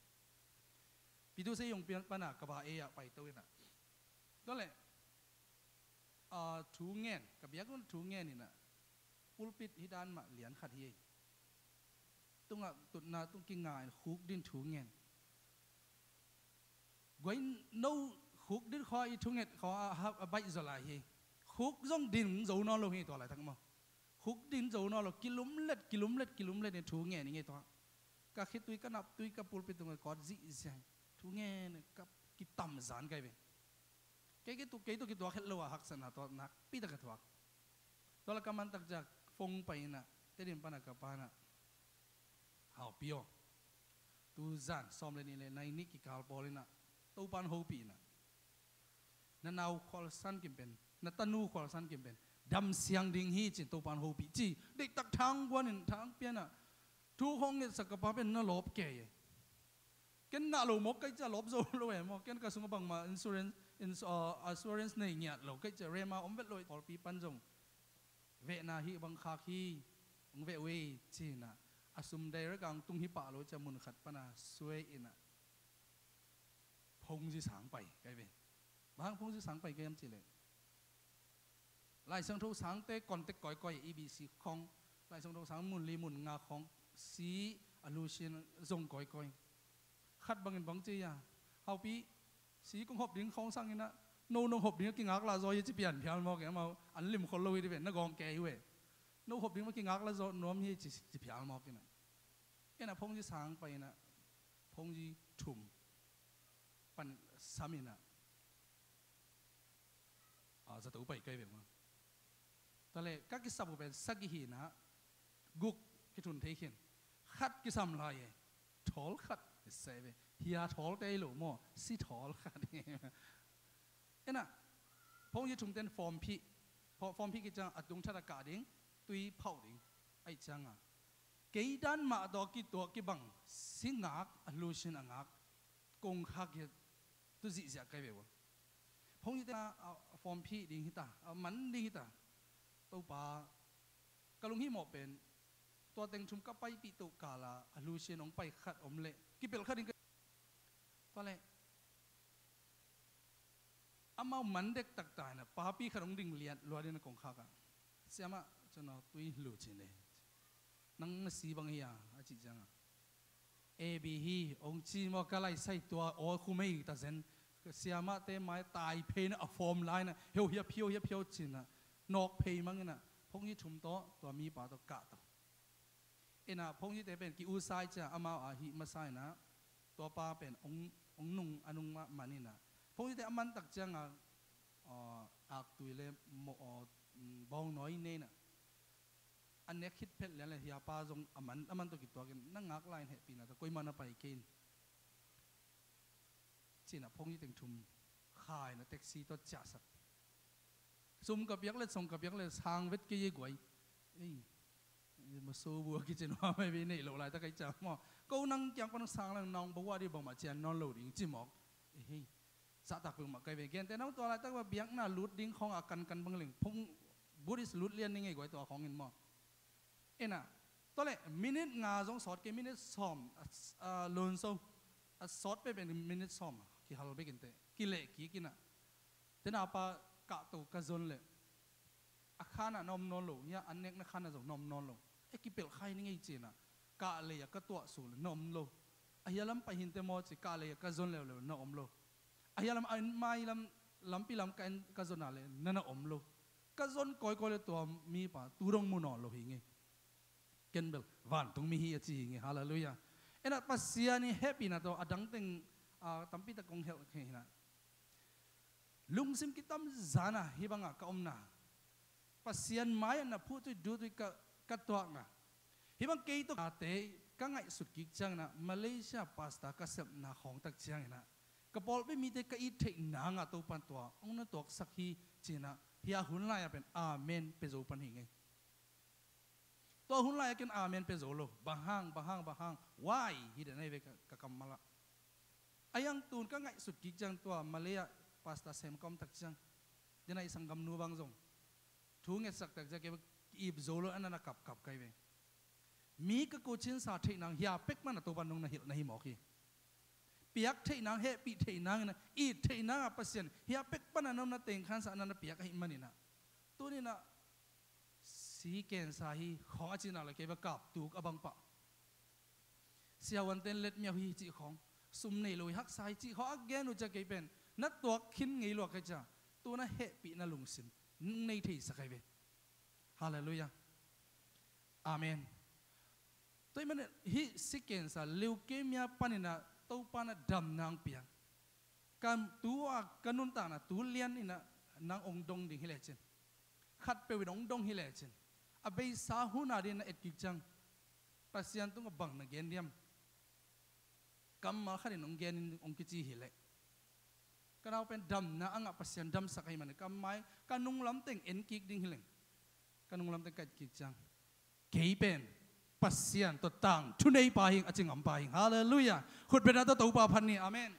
Pi Tu Seng Yong pian pan ah ka va ei ah paito in ah, tua leh, a, thu ngen, ka biakinn thu ngen in ah, pulpit hih dan mah lian khat hi ei. Tungah tutna tung kinga in khuk ding thu ngen. Guai, no khuk ding khua i thunget khua a, a, a baih zaw lai hi. Khuk zong ding zo nawn lo hi tua laitak maw. Khuk ding zo nawn lo, kilumlet, kilumlet, kilumlet in thu ngen i ngei tua. Ka khitui, ka naptui, ka pulpit tungah kawt zihziah. Thu ngen ka kitam zan ka hi ve. Kei, kei tu, kei tu kituak het lo a, haksatna tua nakpi tak ka thuak. Tua leh ka man tak ciang phone pai in ah, Tedim pan ah ka pa in ah, Hau Pi aw, tu zan sawm le nih le nai nih kikal pawl in ah, Topa'n hopih in ah, na nau khualsan kim pen, na tanu khualsan kim pen, dam siang ding hi ci-in Topa'n hopih ci. Deihtak thang guan in, thang pia in ah, thu hong ngetsak ka pa pen na lawp kei e. Ken ngah lo mawk ka hih ciang lawp zo lo e maw. Ken ka sungah bangmah insurance, ins-, uh, assurance nei ngiat lo ka hih ciang, Rhema om vet lo, pawlpi pan zong vehna hi bang khak hi, hong veh uh ei ci-in ah, a sum direct a hong tung hi pah lo ciang mun khat pan ah suai in ah, phone zi sang pai ka hi ve. Bang hang phone zi sang pai ka hiam cih leh, Lai Siangtho sangte contact kawikawi, E B C khawng, Lai Siangtho sang mun li mun nga khawng, si a lu sin zong kawikawi. Khat bangin bang ci a, Hau Pi, si kong hop ding khawng sang in ah, no nong hop ding a kingak lah zaw hi ci pian phial mawk e, amau an lim khol lo hi di ve, na gawng kei uh e. No hop ding a kingak lah zaw nuam hi ci, ci phial mawk in ah. In ah phone zi sang pai in ah, phone zi thum pan sam in ah, a, zato pai ka hi ve maw. Tua leh ka kisap uh pen sagih hi in ah, guk kithun thei khin. Khat kisam lai e. Thawl khat i sa ve. Hia thawl te hi lo maw. Si thawl khat. In ah, phone zi thum ten form phih. Pho-, form phih kik ciang a tung that a kah ding, tui phauh ding. Ahih ciangah, kei dan mah tawh kituak kibang, si ngak, a lu sin a ngak, kongkhak hi, tu zihziah ka hi ve ua. Phone zi te a, a form phih ding hi ta, a man ding hi ta. Topa, ka lunghimawh pen, tua teng thum ka paipih toh kal a, a lu sin hong pai khat om leh, kipelh khat ding ka, tua leh, amau man dektak ta in ah, papi khat hong ding liat luat in ah kongkhak ah, Siamah, cun aw tui lut cin e. Nang na si bang hi a, a cih ciangah, A B hi, hong ci maw, ka laisai tua aw khum ei ta zen. Siamahte mai tai phei in ah, a form lai in ah, heuh hiap hiau, hiap hiau ci in ah, nawk phei mang in ah, phone zi thum tawh, tua mipa tawh kah tawh. In ah phone zi te pen ki-usa i ciang amau a hih masa in ah, tua pa pen hong, hong nung, a nung mah man in ah, phone zi te a man tak ciangah, aw, aktui le mawh, aw, mm, bawngnawi nei in ah, a nek khit phet lian leh hia pa zong a man, a man tawh kituak in, na ngak lai in hehpihna tawh koimah na pai kei in, ci in ah phone zi teng thum khai in ah taxi tawh ciahsak. Sum ka piak leh, song ka piak leh, sang vet kei e guai. Ei, ma so bu a kicin hua mai ve, neih loh laitak ka hih ciang maw. Ko nang kiang pan sang leng nang bawa di bangmah cian nawn lo ding ci mawk. Ei, hei. Zahtak peuhmah ka hi ve. Gente nang tua laitak va biakna lut ding khawng a kankan bang leng, phone, Buddhist lut lian ning ei guai tua khawng in maw. In ah, tua leh minute nga zong sawt kei, minute sawm, a, a, lunso, a sawt peuhpeuh in minute sawm kihal bek in teh, kileh kik in ah. Tena pa kah to ka zon leh, a khan ah na om nawn lo, hia an nekna khan ah zong na om nawn lo. E, kipelh khai ning ei ci in ah. Kahlei ah ka tuah suk le na om lo. A hia lam pai hinte maw ci kahlei ah ka zon leuleu na om lo. A hia lam a mai lam lampi lam ka en ka zon a le na na om lo. Ka zon kawikawi le tua mipa tu dong mu nawn lo hi ngei. Ken bel vantung mi hi a ci hi ngei. Halleluiah. Ena Pasian i hehpihna tawh a dangteng a tampi tak kong helh khe hi na. Lungsim kitam zana hih bangah ka omna Pasian mai-ah na phuhtui duhtui ka, ka tuakna. Hih bang kei tawh ate ka ngaihsut kik ciangin ah Malaysia pastor ka sepna khawng tak ciangin ah ka pawlpi mite ka it theih nangah Topan tua hong na tuaksak hi ci-in ah hia hun lai-ah pen amen pia zo pan hi ngei. Tua hun lai-ah ken amen pia zo lo. Bang hang, bang hang, bang hang. Why? Hi den ahi ve ka, ka kammal ah. A hiang tun ka ngaihsut kik ciang tua Malay ah pastor sem ka om tak ciang. Dena i sanggamnu bang zong thu ngetsak tak ciang kei ip zo lo a na na kapkap kai ve. Mi ka kucinsa theih nang hia pek mana Topan nong na hilh na hi mawk hi. Piak theih nang, hehpih theih nang ina it theih nang a Pasian hia pek mana nong na tengkhansa na na piak ahi maninah. Tuninah si kensa hi khawng a cinak le kei va kaptuk a bangpah. Siahuanten letmiau hi cih khawng, sum nei lo hi haksa hi cih khawng a gen uh cia kei pen na tuak khin ngei luak kai cia, tuna hehpihna lungsim nei theisak ahi ve. Halleluiah. Amen. Tua hih manin hih si kensa leukemia paninah Topa na damna hong pia. Ka tu a ka nuntakna tu lian inah nang hong dong ding hi lecin, khatpeuh in hong dong hi lecin, a beisa hun a dingin na etkik ciang Pasian tungah bang na gen diam? Kammal khatin hong genin hong kici hileh ka nau pen damna a ngah Pasian damsak ahi manin ka mai ka nunglamteng enkik ding hileng ka nunglamteng ka etkik ciang kei pen Pasian tawh tangthu nei pa hing a ci ngam pa hing. Halleluiah. Khutbetna tawh Topa phat ni. Amen.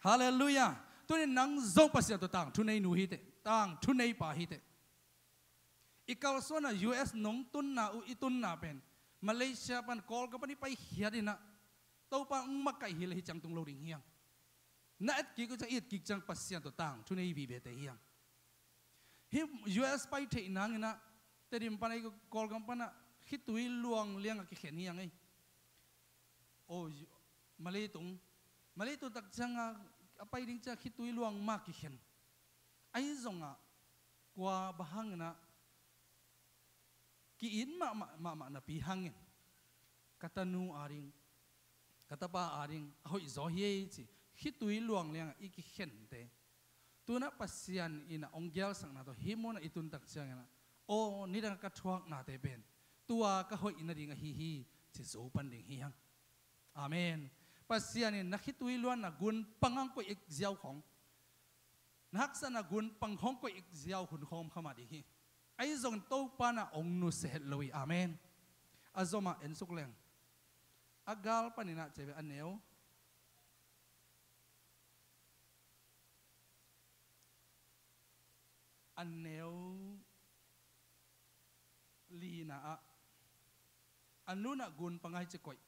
Halleluiah. Tunin nang zong Pasian tawh tangthu nei nu hi teh, tangthu nei pa hi teh. I kalsuanna U S nong tunna uh i tunna pen Malaysia pan Kawlgam pan i paikhiat inah Topa hong makaih hileh hi ciang tung lo ding hiang. Na etkik uh ciang i etkik ciang Pasian tawh tangthu nei vivete hiang. Hih U S pai theih nanginah Tedim pana i Kawlgam panah khitui luang liangah kikhen hiang ei. O, Malay tung, Malay tung tak cianga a pai ding ciang khitui luang mah kikhen. Ahi zongah kua bang hanginah ki-it mahmah mahmah napi hangin ka tanu a ding, ka tapa a ding a hoih zaw hi ei ci, khitui luang liangah i kikhente. Tunah Pasian inah hong gialsakna tawh hih munah i tuntak cianginah aw nidangah ka thuaknate pen tua ka hoih nading ahi hi ci zo pan ding hi hang. Amen. Pasian in na khitui luanna gunpang hong koih ik ziau khawng, na haksatna gunpang hong koih ik ziau hun khawm khamah ding hi. Ahi zongin Topa na hong nusia het lo hi. Amen. A zomah ensuk leng a gal paninah ceve a neu a neu lina ah a nunah gunpang ahi ci koih.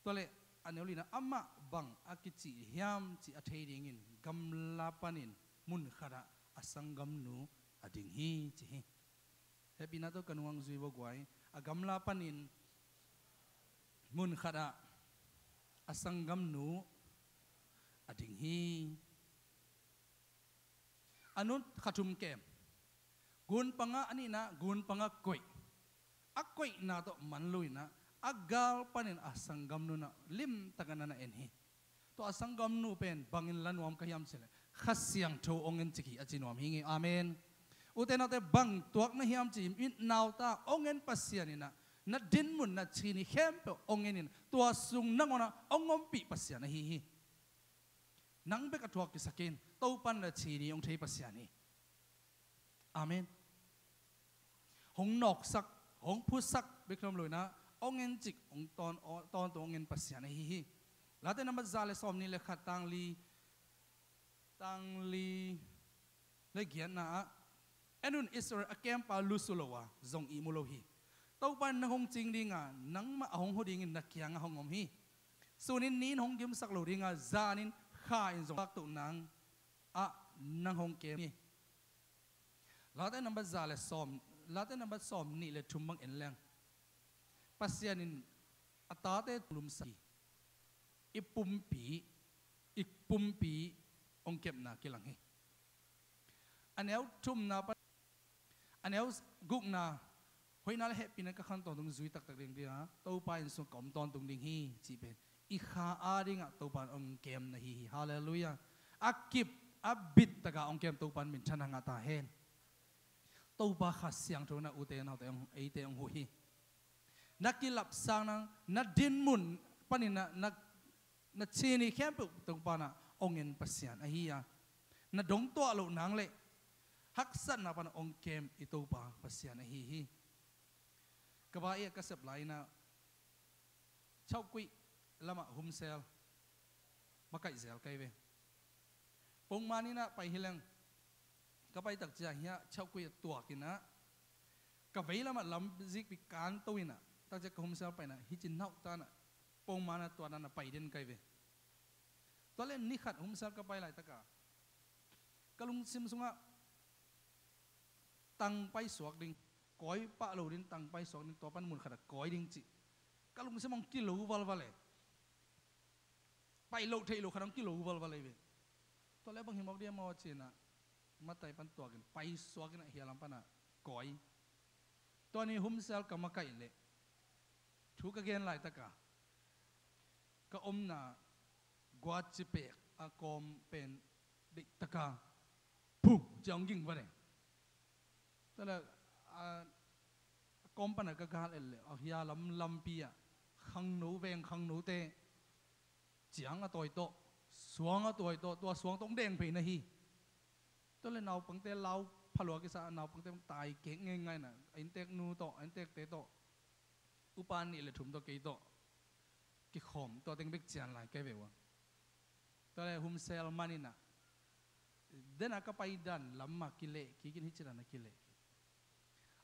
Tuale a neu lina amah bang a kicih hiam ci a thei dingin gamla panin munkhatah a sanggamnu a ding hi ci hi. Hehpihna tawh ka nungah zui vo guai. A gamla panin munkhatah a sanggamnu a ding hi. A nun khathum kem. Gunpanga a nihna gunpanga koih. A koihna tawh man lo inah a gal panin a sanggamnu na limtakin na na en hi. Tua a sanggamnu pen bangin la nuam ka hiam cileh Kha Siangtho hong en cik hi a ci nuam hi ngei. Amen. Ute naute bang tuak na hiam ci-in nauta hong en Pasian inah na dinmun na cini khempeuh hong en inah tua sung nangawnah hong ompih Pasian ahi hi. Nang bek a thuak kisakin Topan na cini hong thei Pasian hi. Amen. Hong nawksak hong phutsak bek thom lo inah hong en cik hong tawn tawntung hong en Pasian ahi hi. Late nambat za le sawm nih le khat tangli tangli le giatna ah en un Israel a kempa lusu lo a zong ihmu lo hi. Topa in nang hong cing dinga nangmah a hong hu dingin na kiangah hong om hi. Sunin nin hong gimsak lo dinga zanin kha in zong taktoh nang ah nang hong kem hi. Late nambat za le sawm, Late nambat sawm nih le thum bang en leng. Pasian in a tate lumsa hi. I pumpi, i pumpi hong kepna kilang hi. A neu thumna pan a neu gukna, hoihna le hehpihna ka khang tawntung zui taktak ding, ding a, Topa inn sung ka om tawntung ding hi, cih pen i kha a dingah Topa in hong kem na hi hi. Halleluiah. A kip a bit taka hong kem Topa in minthanna ngah ta hen. Topa Kha Siangtho in a ute naute hong, eite hong huh hi. Na kilapsang nang, na dinmun panin na, na, na cini khempeuh Topa in a hong en Pasian ahi a, na dong tuah loh nang le haksatna pan hong kem i Topa Pasian ahi hi. Ka va i a ka sep lai in a Chaukuih lamah Humsel makaih zel kai ve. Pongman in a pai hi leng, ka pai takcia hiah Chaukuih a tuak in a, ka vei lamah lam zikpi kanto in a, takcia ka Humsel pai in a, hih ci nauh ta in a, Pongman a tuak in a pai den kai ve. Tua le ni khat Humsel ka pai laitaka ka lungsim sungah tang paisuak ding, kawi pah lo ding, tang paisuak ding, tua pan mun khat a kawi ding cih ka lungsim hong kilo valval e. Pai loh theih loh khat hong kilo valval e ve. Tua le bang hi mawk dia maw ci in a, matai pan tuak in paisuak in a, hih lam pan a kawi. Tua ni Humsel ka makaih leh thu ka gen laitaka ka omna guatci pek a kawm pen deihtaka phu ciang ging va deng. Tua le a kawm pan a ka gal et leh a hia lam lampi ah khangno, veng khangnote ciang a tawi tawh, suang a tawi tawh, tua suang tawh hong deng phei na hi. Tua le naupangte lau phalua kisa, naupangte tai kek ngeingai in a, a inntek nu tawh, a inntekte tawh, upa nih le thum tawh, kei tawh kikhawm, tua teng bek cian lai kai ve ua. Tua le Humsel man in a, den a ka pai dan lam mah kileh kik in, hih ci dan a kileh kik.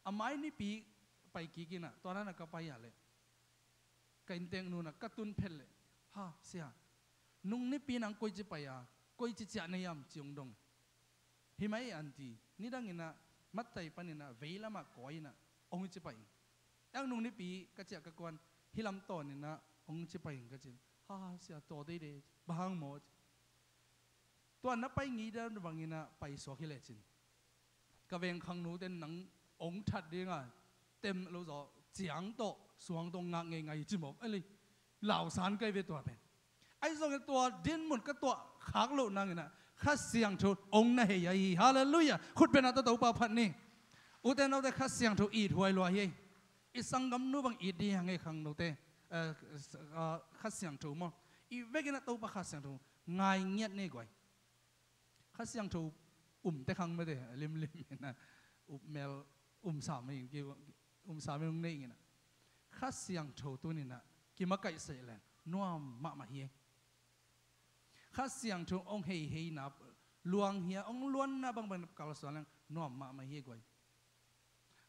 A mai nipi pai kik in a, tua dan a ka pai a leh ka inntek nu in a ka tun phet leh, ha, sia, nung nipi nang koici pai a, koici ciah na hiam ci hong dong. Hi mai e aunty, nidang in a matai pan in a vei lamah kawi in a hong ci pai ing. Eng nung nipi ka ciah ka kuan, hih lam tawn in a hong ci pai ing ka ci. Ha, sia, taw deidei, bang hang maw ci. Tua na pai ngei dan bang in a paisuak hi lecin, ka veng khangnote in nang hong that ding a, tem lo zaw, ciang tawh, suang tawh ngak ngeingai ci mawk. Ai lei, lausan kai ve tua pen. Ahi zongin tua dinmun ka tuah khak loh nang in a, Kha Siangtho hong na hei ahi hi. Halleluiah. Khut beng a tawh Topa phat ni. Ute naute, Kha Siangtho it huai lua hi. I sanggamnu bang it ding hi hang e khangnote. Eh, s-, ah, Kha Siangtho maw. I vek in a Topa Kha Siangtho ngai ngiat ni guai. Kha Siangtho um te khang mete, limlim in a, um mel, um sam in, ki, um sam in hong nei in a. Kha Siangtho tuni in a kimakaih seh leng nuam mahmah hi. Kha Siangtho hong hei hei na, luang hia, hong luanna bangbang kalsuan leng nuam mahmah hi guai.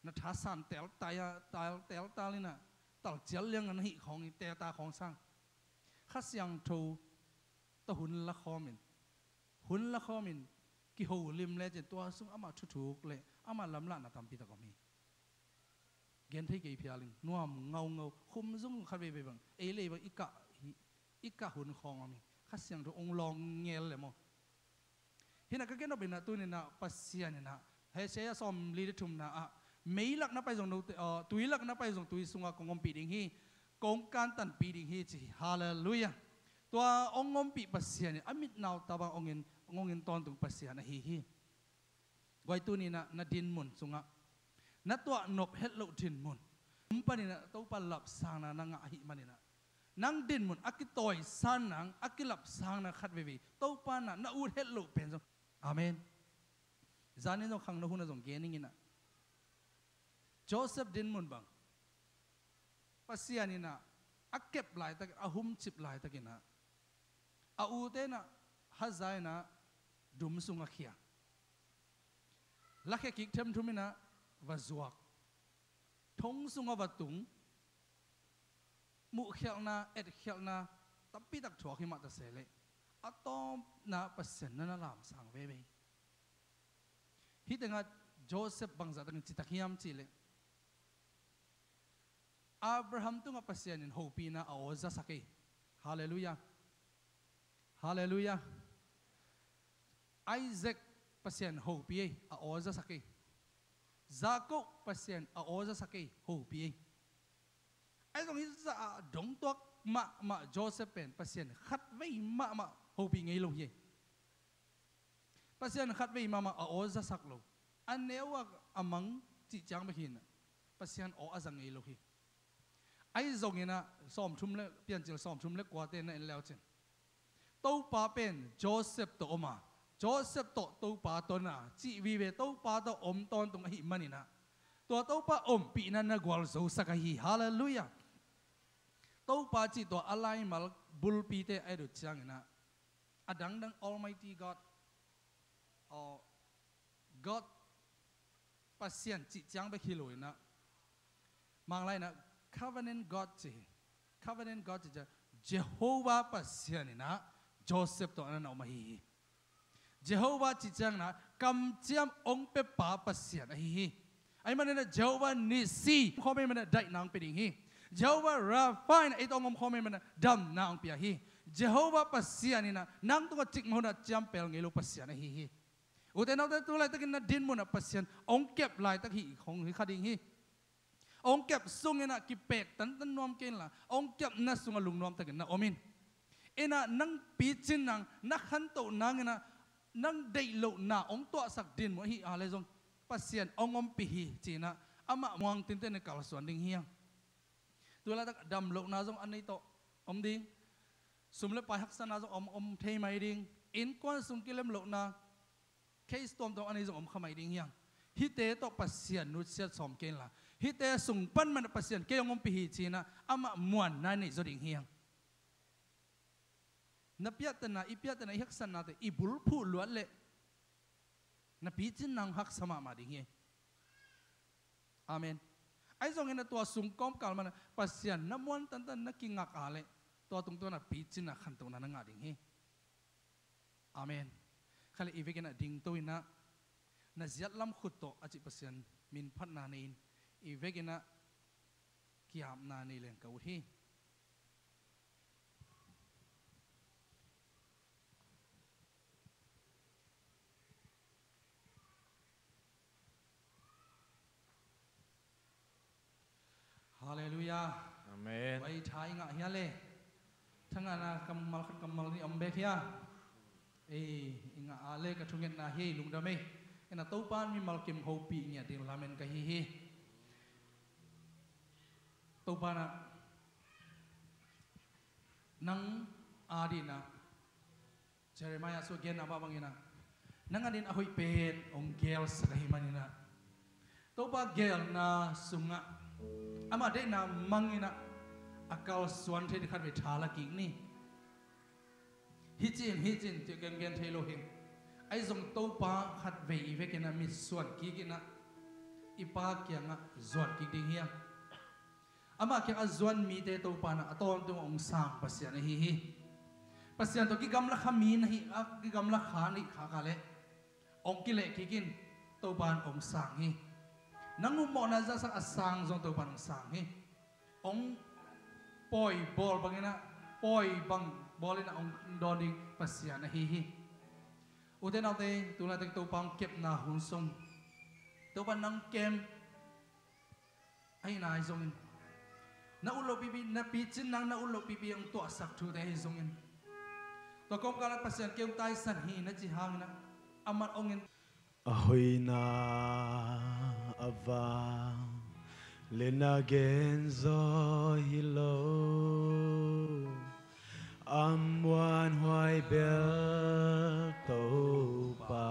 Na thasan teltal a, tal, teltal in a, talcial liang na hih khawng in, teta khawng sang. Kha Siangtho tawh hun la khawm in, hun la khawm in, kiho lim lecin tua sung amah thuthuk le amah lamlahna tampi tak om hi. Gen thei kei phial in, nuam ngaungau, khum zung khat veivei bang, ei lei bang, i kah hi, i kah hun khawng om hi. Kha Siangtho hong lawng ngel le maw. Hi in a ka gen nop in a tuni in a Pasian in a, Isaiah sawmli le thumna ah, meilak na pai zong note, uh, tuilak na pai zong tui sungah kong ompih ding hi, kong kantanpih ding hi ci hi. Halleluiah. Tua hong ompih Pasian in a mitnau tabang hong en, hong en tawntung Pasian ahi hi. Guai, tuni in a na dinmun sungah na tuah nop het loh dinmun, um panin a Topa lapsangna na ngah ahih manin a, nang dinmun a kitawisang nang, a kilapsang nang khat veivei Topa in a na ut het loh pen zong. Amen. Zanin zong khangno hun a zong gen ning in a, Joseph dinmun bang Pasian in a, a kep laitak, a humcip laitakin a, a ute in a, haza in a, dum sung a khia. Lakhia kik themthum in a, va zuak. Thong sung a va tung. Muhkhialhna, etkhialhna tampitak thuak hi mah ta se leh, a tawpna Pasian in a na lamsang veve. Hih tengah Joseph bangzah takin citak hiam cih leh, Abraham tungah Pasian in hopihna a aw zasak hi. Halleluiah. Halleluiah. Isaac Pasian hopih hi, a aw zasak hi. Jacob Pasian a aw zasak hi, hopih hi. Ahi zong hih zah a dongtuak mahmah Joseph pen Pasian khatvei mahmah hopih ngei lo hi. Pasian khatvei mahmah a aw zasak lo. A neu a, a mang cih ciang bek hi in ah, Pasian aw a za ngei lo hi. Ahi zongin ah, sawmthum le, Piancil sawmthum le kuate na en le uh cin, Topa pen Joseph tawh om a, Joseph tawh Topa ton a cih vive Topa tawh om tawntung ahih manin ah, tua Topa ompihna na gualzosak ahi hi. Halleluiah. Topa cih tua a laimal bulpite a et uh ciangin ah, a dangdang Almighty God, aw, God, Pasian cih ciang bek hi lo in ah, Manglai in ah covenant God ci hi. Covenant God cih ciang Jehovah Pasian in ah Joseph tawh na na om ahi hi. Jehovah cih ciangin ah kamciam hong piapa Pasian ahi hi. Ahih manin ah Jehovah Nissi khawm ahih manin ah daihna hong pia ding hi. Jehovah Rapha in ah ei tawh hong om khawm ahih manin ah damna hong pia hi. Jehovah Pasian in ah nang tungah cikmah hun ah ciampel ngei lo Pasian ahi hi. Ute naute, tu laitakin na dinmun ah Pasian hong kep laitak hi, hong hi kha ding hi. Hong kep sungin ah kipek tantan nuam kei inla, hong kepna sungah lungnuam takin na om in. In ah nang picin nang, na khantoh nangin ah, nang deih lohna hong tuahsak dinmun ahih a le zong Pasian hong ompih hi ci-in ah, amah muang tinten in kalsuan ding hi hang. Tu laitak dam lohna zong a nei tawh om ding. Sum le pai haksatna zong om, om thei mai ding. Innkuan sung kilem lohna, case tuamtuam a nei zong om kha mai ding hi hang. Hihte tawh Pasian nutsiat sawm kei inla, hihte sung pan man Pasian kei hong ompih hi ci-in ah, amah muanna i neih zaw ding hi hang. Na piahtana, i piahtana, i haksatnate i bulphuh luat leh na picin nang haksa mahmah ding hi. Amen. Ahi zongin ah tua sung kawmkal man ah Pasian na muan tantan na kingak a leh, tua tungtawn ah picin ah khantohna na ngah ding hi. Amen. Kha leh i vekin ah dingto in ah, na ziat lam khut tawh a cih Pasian min phatna nei in, i vekin ah ki-apna nei leng ka ut hi. Halleluiah. Amen. Vai tha i ngah hia le? Thangahna kammal khat kammal nih om bek hia? Ei, i ngah a le ka thungetna hi, lungdam ei. Ina Topa in mimal kim hopih ngiat ding lamen ka hi hi. Topa in ah nang adingin ah Jeremiah sung a genna mah bangin ah, nang adingin a hoih pen hong geelsak ahih manin ah, Topa geelna sungah amah deihna mangin ah a kalsuan thei ding khatvei tha la kik ni. Hih ci-in, hih ci-in, ci-in gengen thei lo hi. Ahi zong Topa khatvei i vekin ah mitsuan kik in ah, i Pa kiangah zuan kik ding hi hang. Amah kiang a zuan mite Topa in ah a tawntung hong sang Pasian ahi hi. Pasian tawh kigamla kha mi na hih, a kigamla kha na hih kha kha leh, hong kileh kik in, Topa in hong sang hi. Nang upmawhna zahsak a sang zong Topa in hong sang hi. Hong pawi bawl bangin ah, pawi bang bawl in ah hong dawn ding Pasian ahi hi. Ute naute, tu laitak Topa hong kepna hun sung, Topa in nang kem ahihna ahi zongin, na ut loh pipi, na picin nang na ut loh pipi hong tuahsak thute ahi zongin, tua kawmkal ah Pasian kei hong taisan hi na cih hangin ah, a mat hong in. A hoihna a vang le na gen zaw hi lo, a muanhuai bel Topa.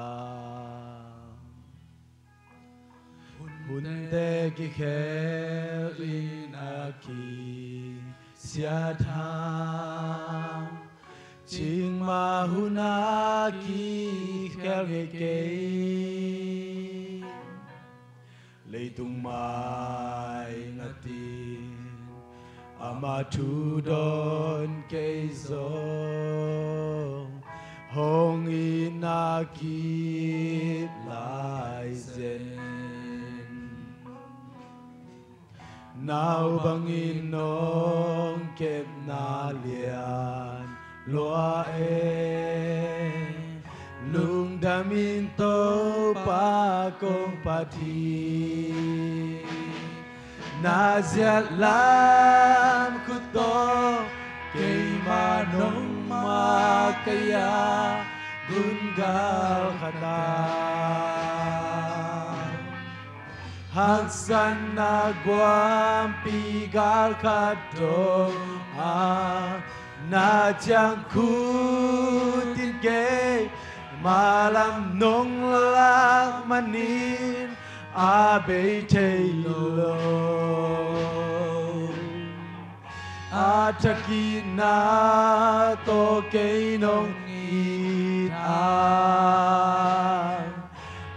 Hunte kikhel in a kisiat hang, cikmah hun a kikhel ngei kei. Leitung mai ngatin amah thu dawn kei zong, hong itna kip lai zen. Nau bangin nong kepna lian lua e. Lungdam in Topa kong phat hi. Na ziat lam khut tawh keima nong makaih a, gun galkhat a, haksatna guampi galkhat dong a, na ciang khut in keima lam nong lak manin a bei thei lo. A thakitna tawh kei nong it a,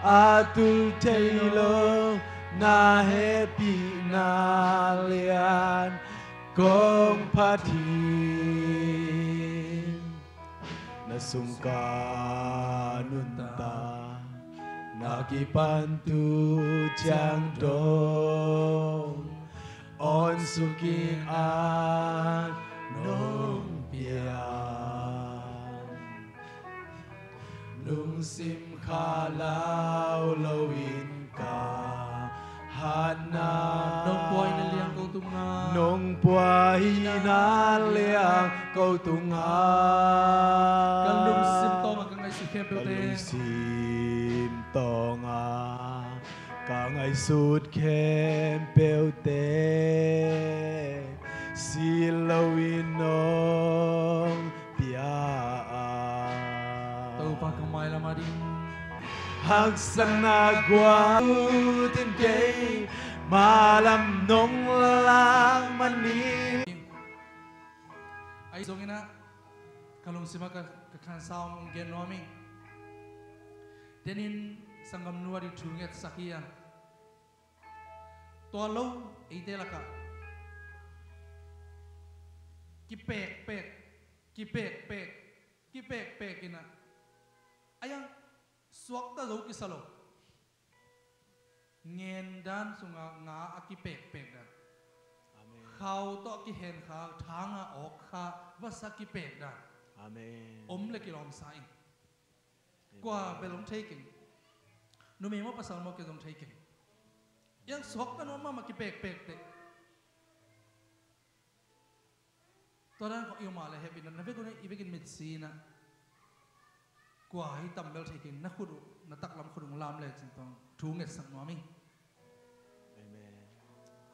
a tul thei lo na hehpihna lian kong phat hi. Na sung ka nunta, na kipan tu ciang dong, awn suk in an nong piak. Lungsim kha lau loin ka hatna, nong puaina liang ko tungah, nong puaina liang ko tungah, ka lungsim tawngah ka ngaihsut khempeuh, ka lungsim tawngah ka ngaihsut khempeuhte, si loin nong pia a, Topa ka mailam a ding haksatna guampi in keima lam nong lak manin. Ahi zongin ah, ka lungsim ah ka, ka khansa hong gen nuam ing. Denin sanggamnu a ding thu ngetsak hi a, tua lo eite lakah kipekpek, kipekpek, kipekpek in ah, a yang suakta zo kisa lo. Ngen dan sungah nga a kipekpek dan. Amen. Khau tawh a kihen kha, thang a awk kha, vasa kipek dan. Amen. Om le kilawm sa ing. Amen. Kua bel hong thei keng. Numei maw pasal maw kei zong thei keng. Yang suakta nuam mahmah kipekpek teh. Tua dan kong i om a le hehpihna, na vek un i vekin mitsi in ah, kua hi tam bel thei keng, na khut uh, na taklam khut uh lam lecin tua thu ngetsak nuam ing. Amen.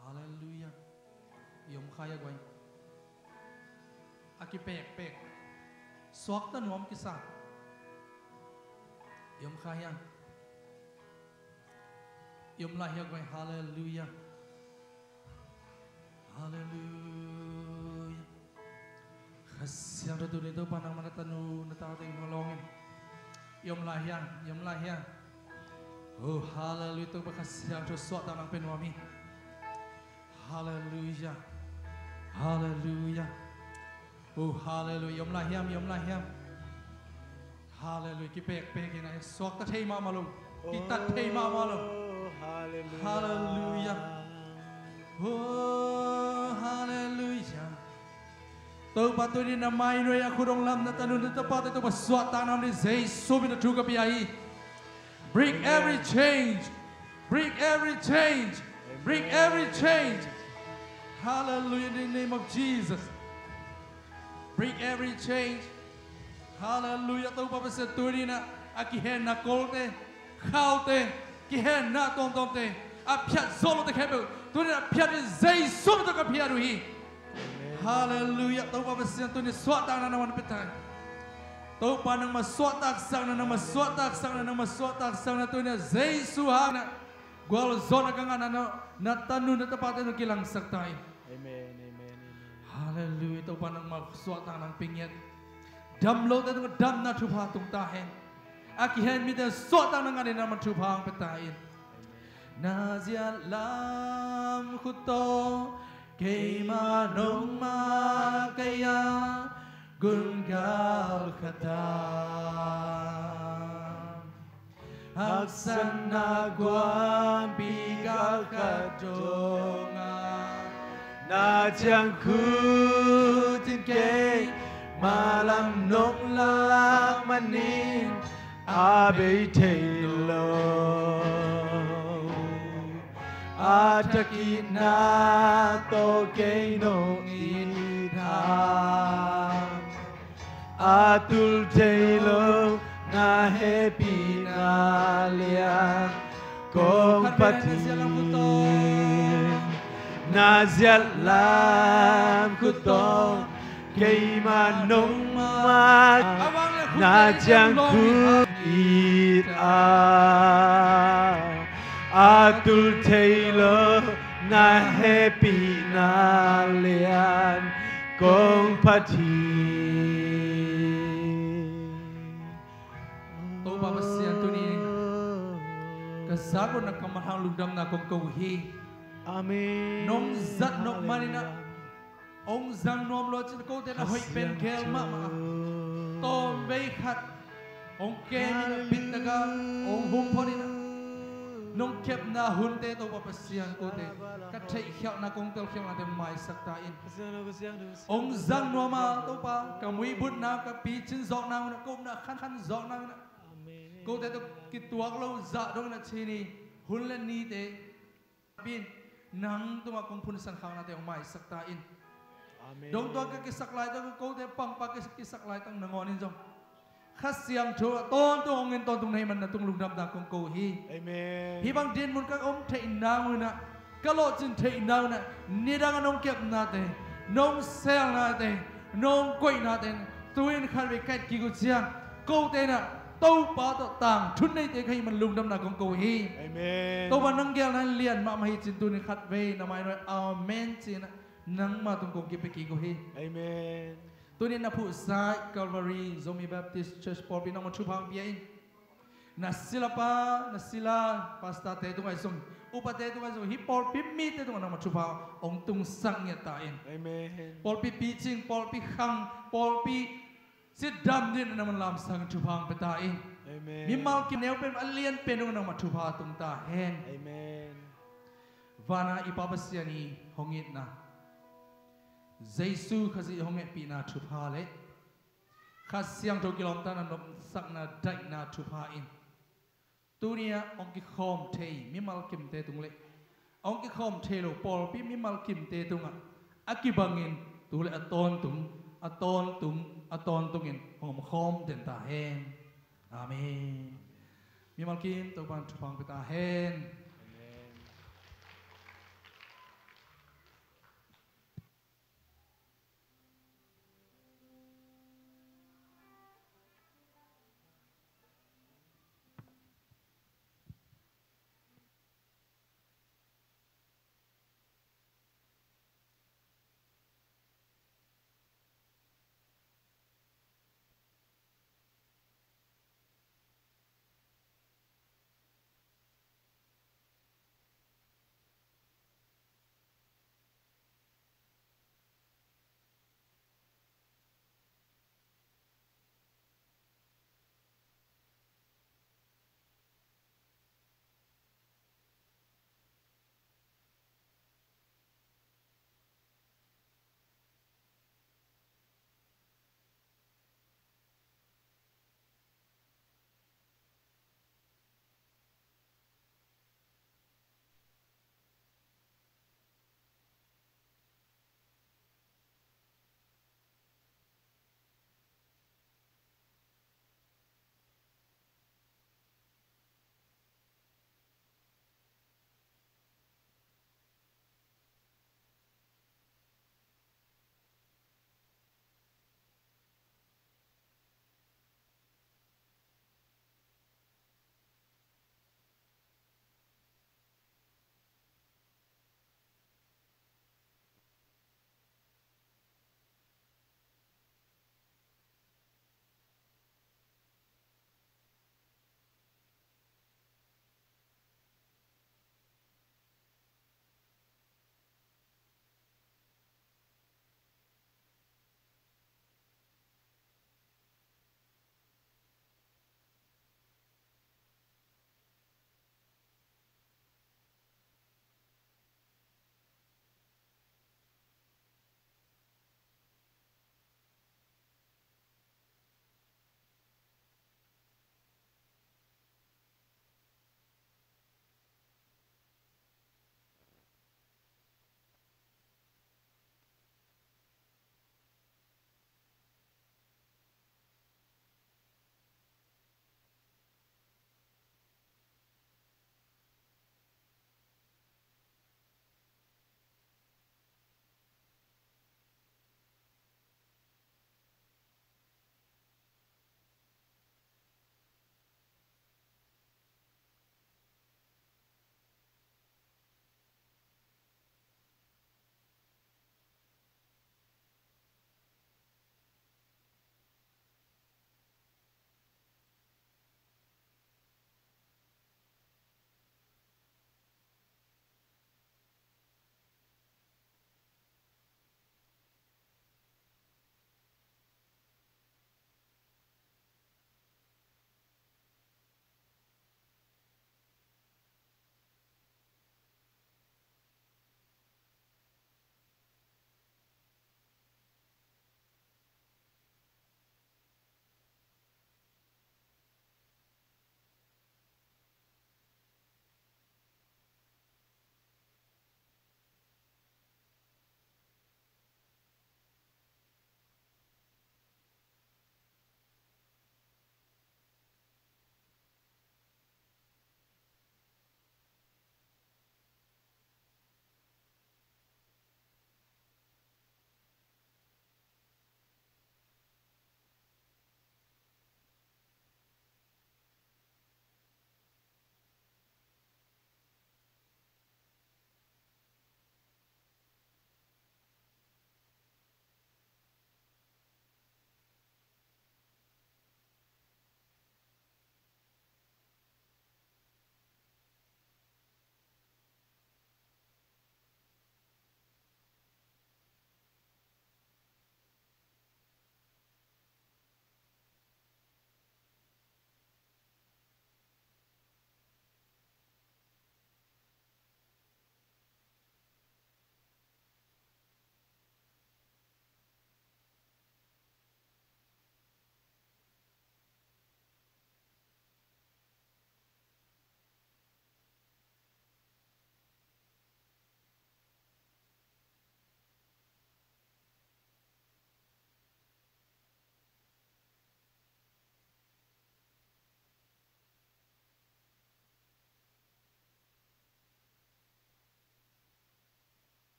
Halleluiah. I om kha hia guai? A kipekpek, suakta nuam kisa. I om kha hia? I om lai hia guai? Halleluiah. Halleluiah. Kha Siangtho, tuni Topa nangmah na tanu na tate hong lawng in. I om lai hia? I om lai hia? Oh, halleluiah. Topa Kha Siangtho suahtak nang pia nuam hi. Halleluiah. Halleluiah. Oh, halleluiah. I om lai hiam? I om lai hiam? Halleluiah. Kipekpek in a, suakta thei mahmah lo, kitat thei mahmah lo. Oh, halleluiah. Halleluiah. Oh, halleluiah. Topa, tuni na mai nuai a khut hong lam na tanu na tapate Topa suahtak nang ding Jesu min a thu ka pia hi. Break every change. Break every change. Break every change. Hallelujah, in the name of Jesus. Break every change. Hallelujah. Topa Pasian, tuni in a kihenna kolte, khaute, kihenna tuamtuamte, a phiat zawh lote khempeuh tuni in a phiat in Jesu min tawh ka phiat uh hi. Amen. Hallelujah. Topa Pasian, tuni suahtakna nangman pia ta hi. Topa nangmah suahtaksakna, nangmah suahtaksakna, nangmah suahtaksakna tuni in a Jesu hangin a gualzawhna ka ngahna na, na tanu na tapate na kilangsak ta hi. Amen, amen, amen. Hallelujah. Topa nangmah suahtakna pia ngiat. Dam lote tungah damna thupha tung ta hen. A kihen mite suahtakna ngah dingin nangmah thupha hong pia ta in. Amen. Na ziat lam khut tawh keima nong makaih a, gun galkhat a, haksatna guampi galkhat dong a, Na ciangkhut in keima lam nong lak manin a bei thei lo. A thakitna tawh kei nong it a, a tul thei lo na hehpihna lian kong phat hi. Na ziat lam khut tawh keima nong mat, na ciangkhut it a, a tul thei lo na hehpihna lian kong phat hi. Topa Pasian, tuni ka zak lo na kammal hang lungdamna kong ko hi. Amen. Nong zat nop manin ah hong zang nuam lo cin kote na hoih pen gel mahmah a, tawmvei khat hong kem in a, bittakin hong hum phot in a, nong kepna hunte Topa Pasian, kote ka theihkhialhna kong telkhialhnate maisak ta in. Hong zang nuam a Topa, ka muibutna, ka picin zawhna hun a, ka upna khankhan zawhna hun a, kote tawh kituak lo zah dong in a, cin i hun le nite bin nang tungah kong phunsan khanate hong maisak ta in. Amen. Dong tua ka kisak lai tawh, kote pangpa ka kisak lai tawh nangawn in zong Kha Siangtho a tawntung hong in tawntung na hih man na tung lungdamna kong ko hi. Amen. Hih bang dinmun ka om theih nang un ah, ka lawhcin theih nang un ah, nidang a nong kepnate, nong selnate, nong koihnate, tu-in khatvei ka et kik uh ciang, kote in ah Topa tawh tangthu neite ka hih man lungdamna kong ko hi. Amen. Topa nang gelna in lian mahmah hi cin, tu-in khatvei na mai nuai amen ci-in ah nangma tung kong kipia kik uh hi. Amen. Tu-in na phuhsa Calvary Zomi Baptist Church pawlpi nangma thupha hong pia in. Na silapa, na sila pastorte tungah zong, upate tungah zong, hih pawlpi mite tungah nangma thupha hong tungsak ngiat ta in. Amen. Pawlpi picing, pawlpi khang, pawlpi cidam ding nangman lamsang thupha hong pia ta in. Amen. Mimal kim neu pen a lian pen dong nangma thupha tung ta hen. Amen. Vana i Pa Pasian i hong itna, Jesu Khazih hong hehpihna thupha le Kha Siangtho kilawmtatna nopsakna daihna thupha in tuni-ah hong kikhawm thei mimal kimte tung le hong kikhawm thei lo pawlpi mimal kimte tungah a kibangin tu le a tawntung, a tawntung, a tawntungin hong omkhawm den ta hen. Amen. Mimal kim Topan thupha hong pia ta hen.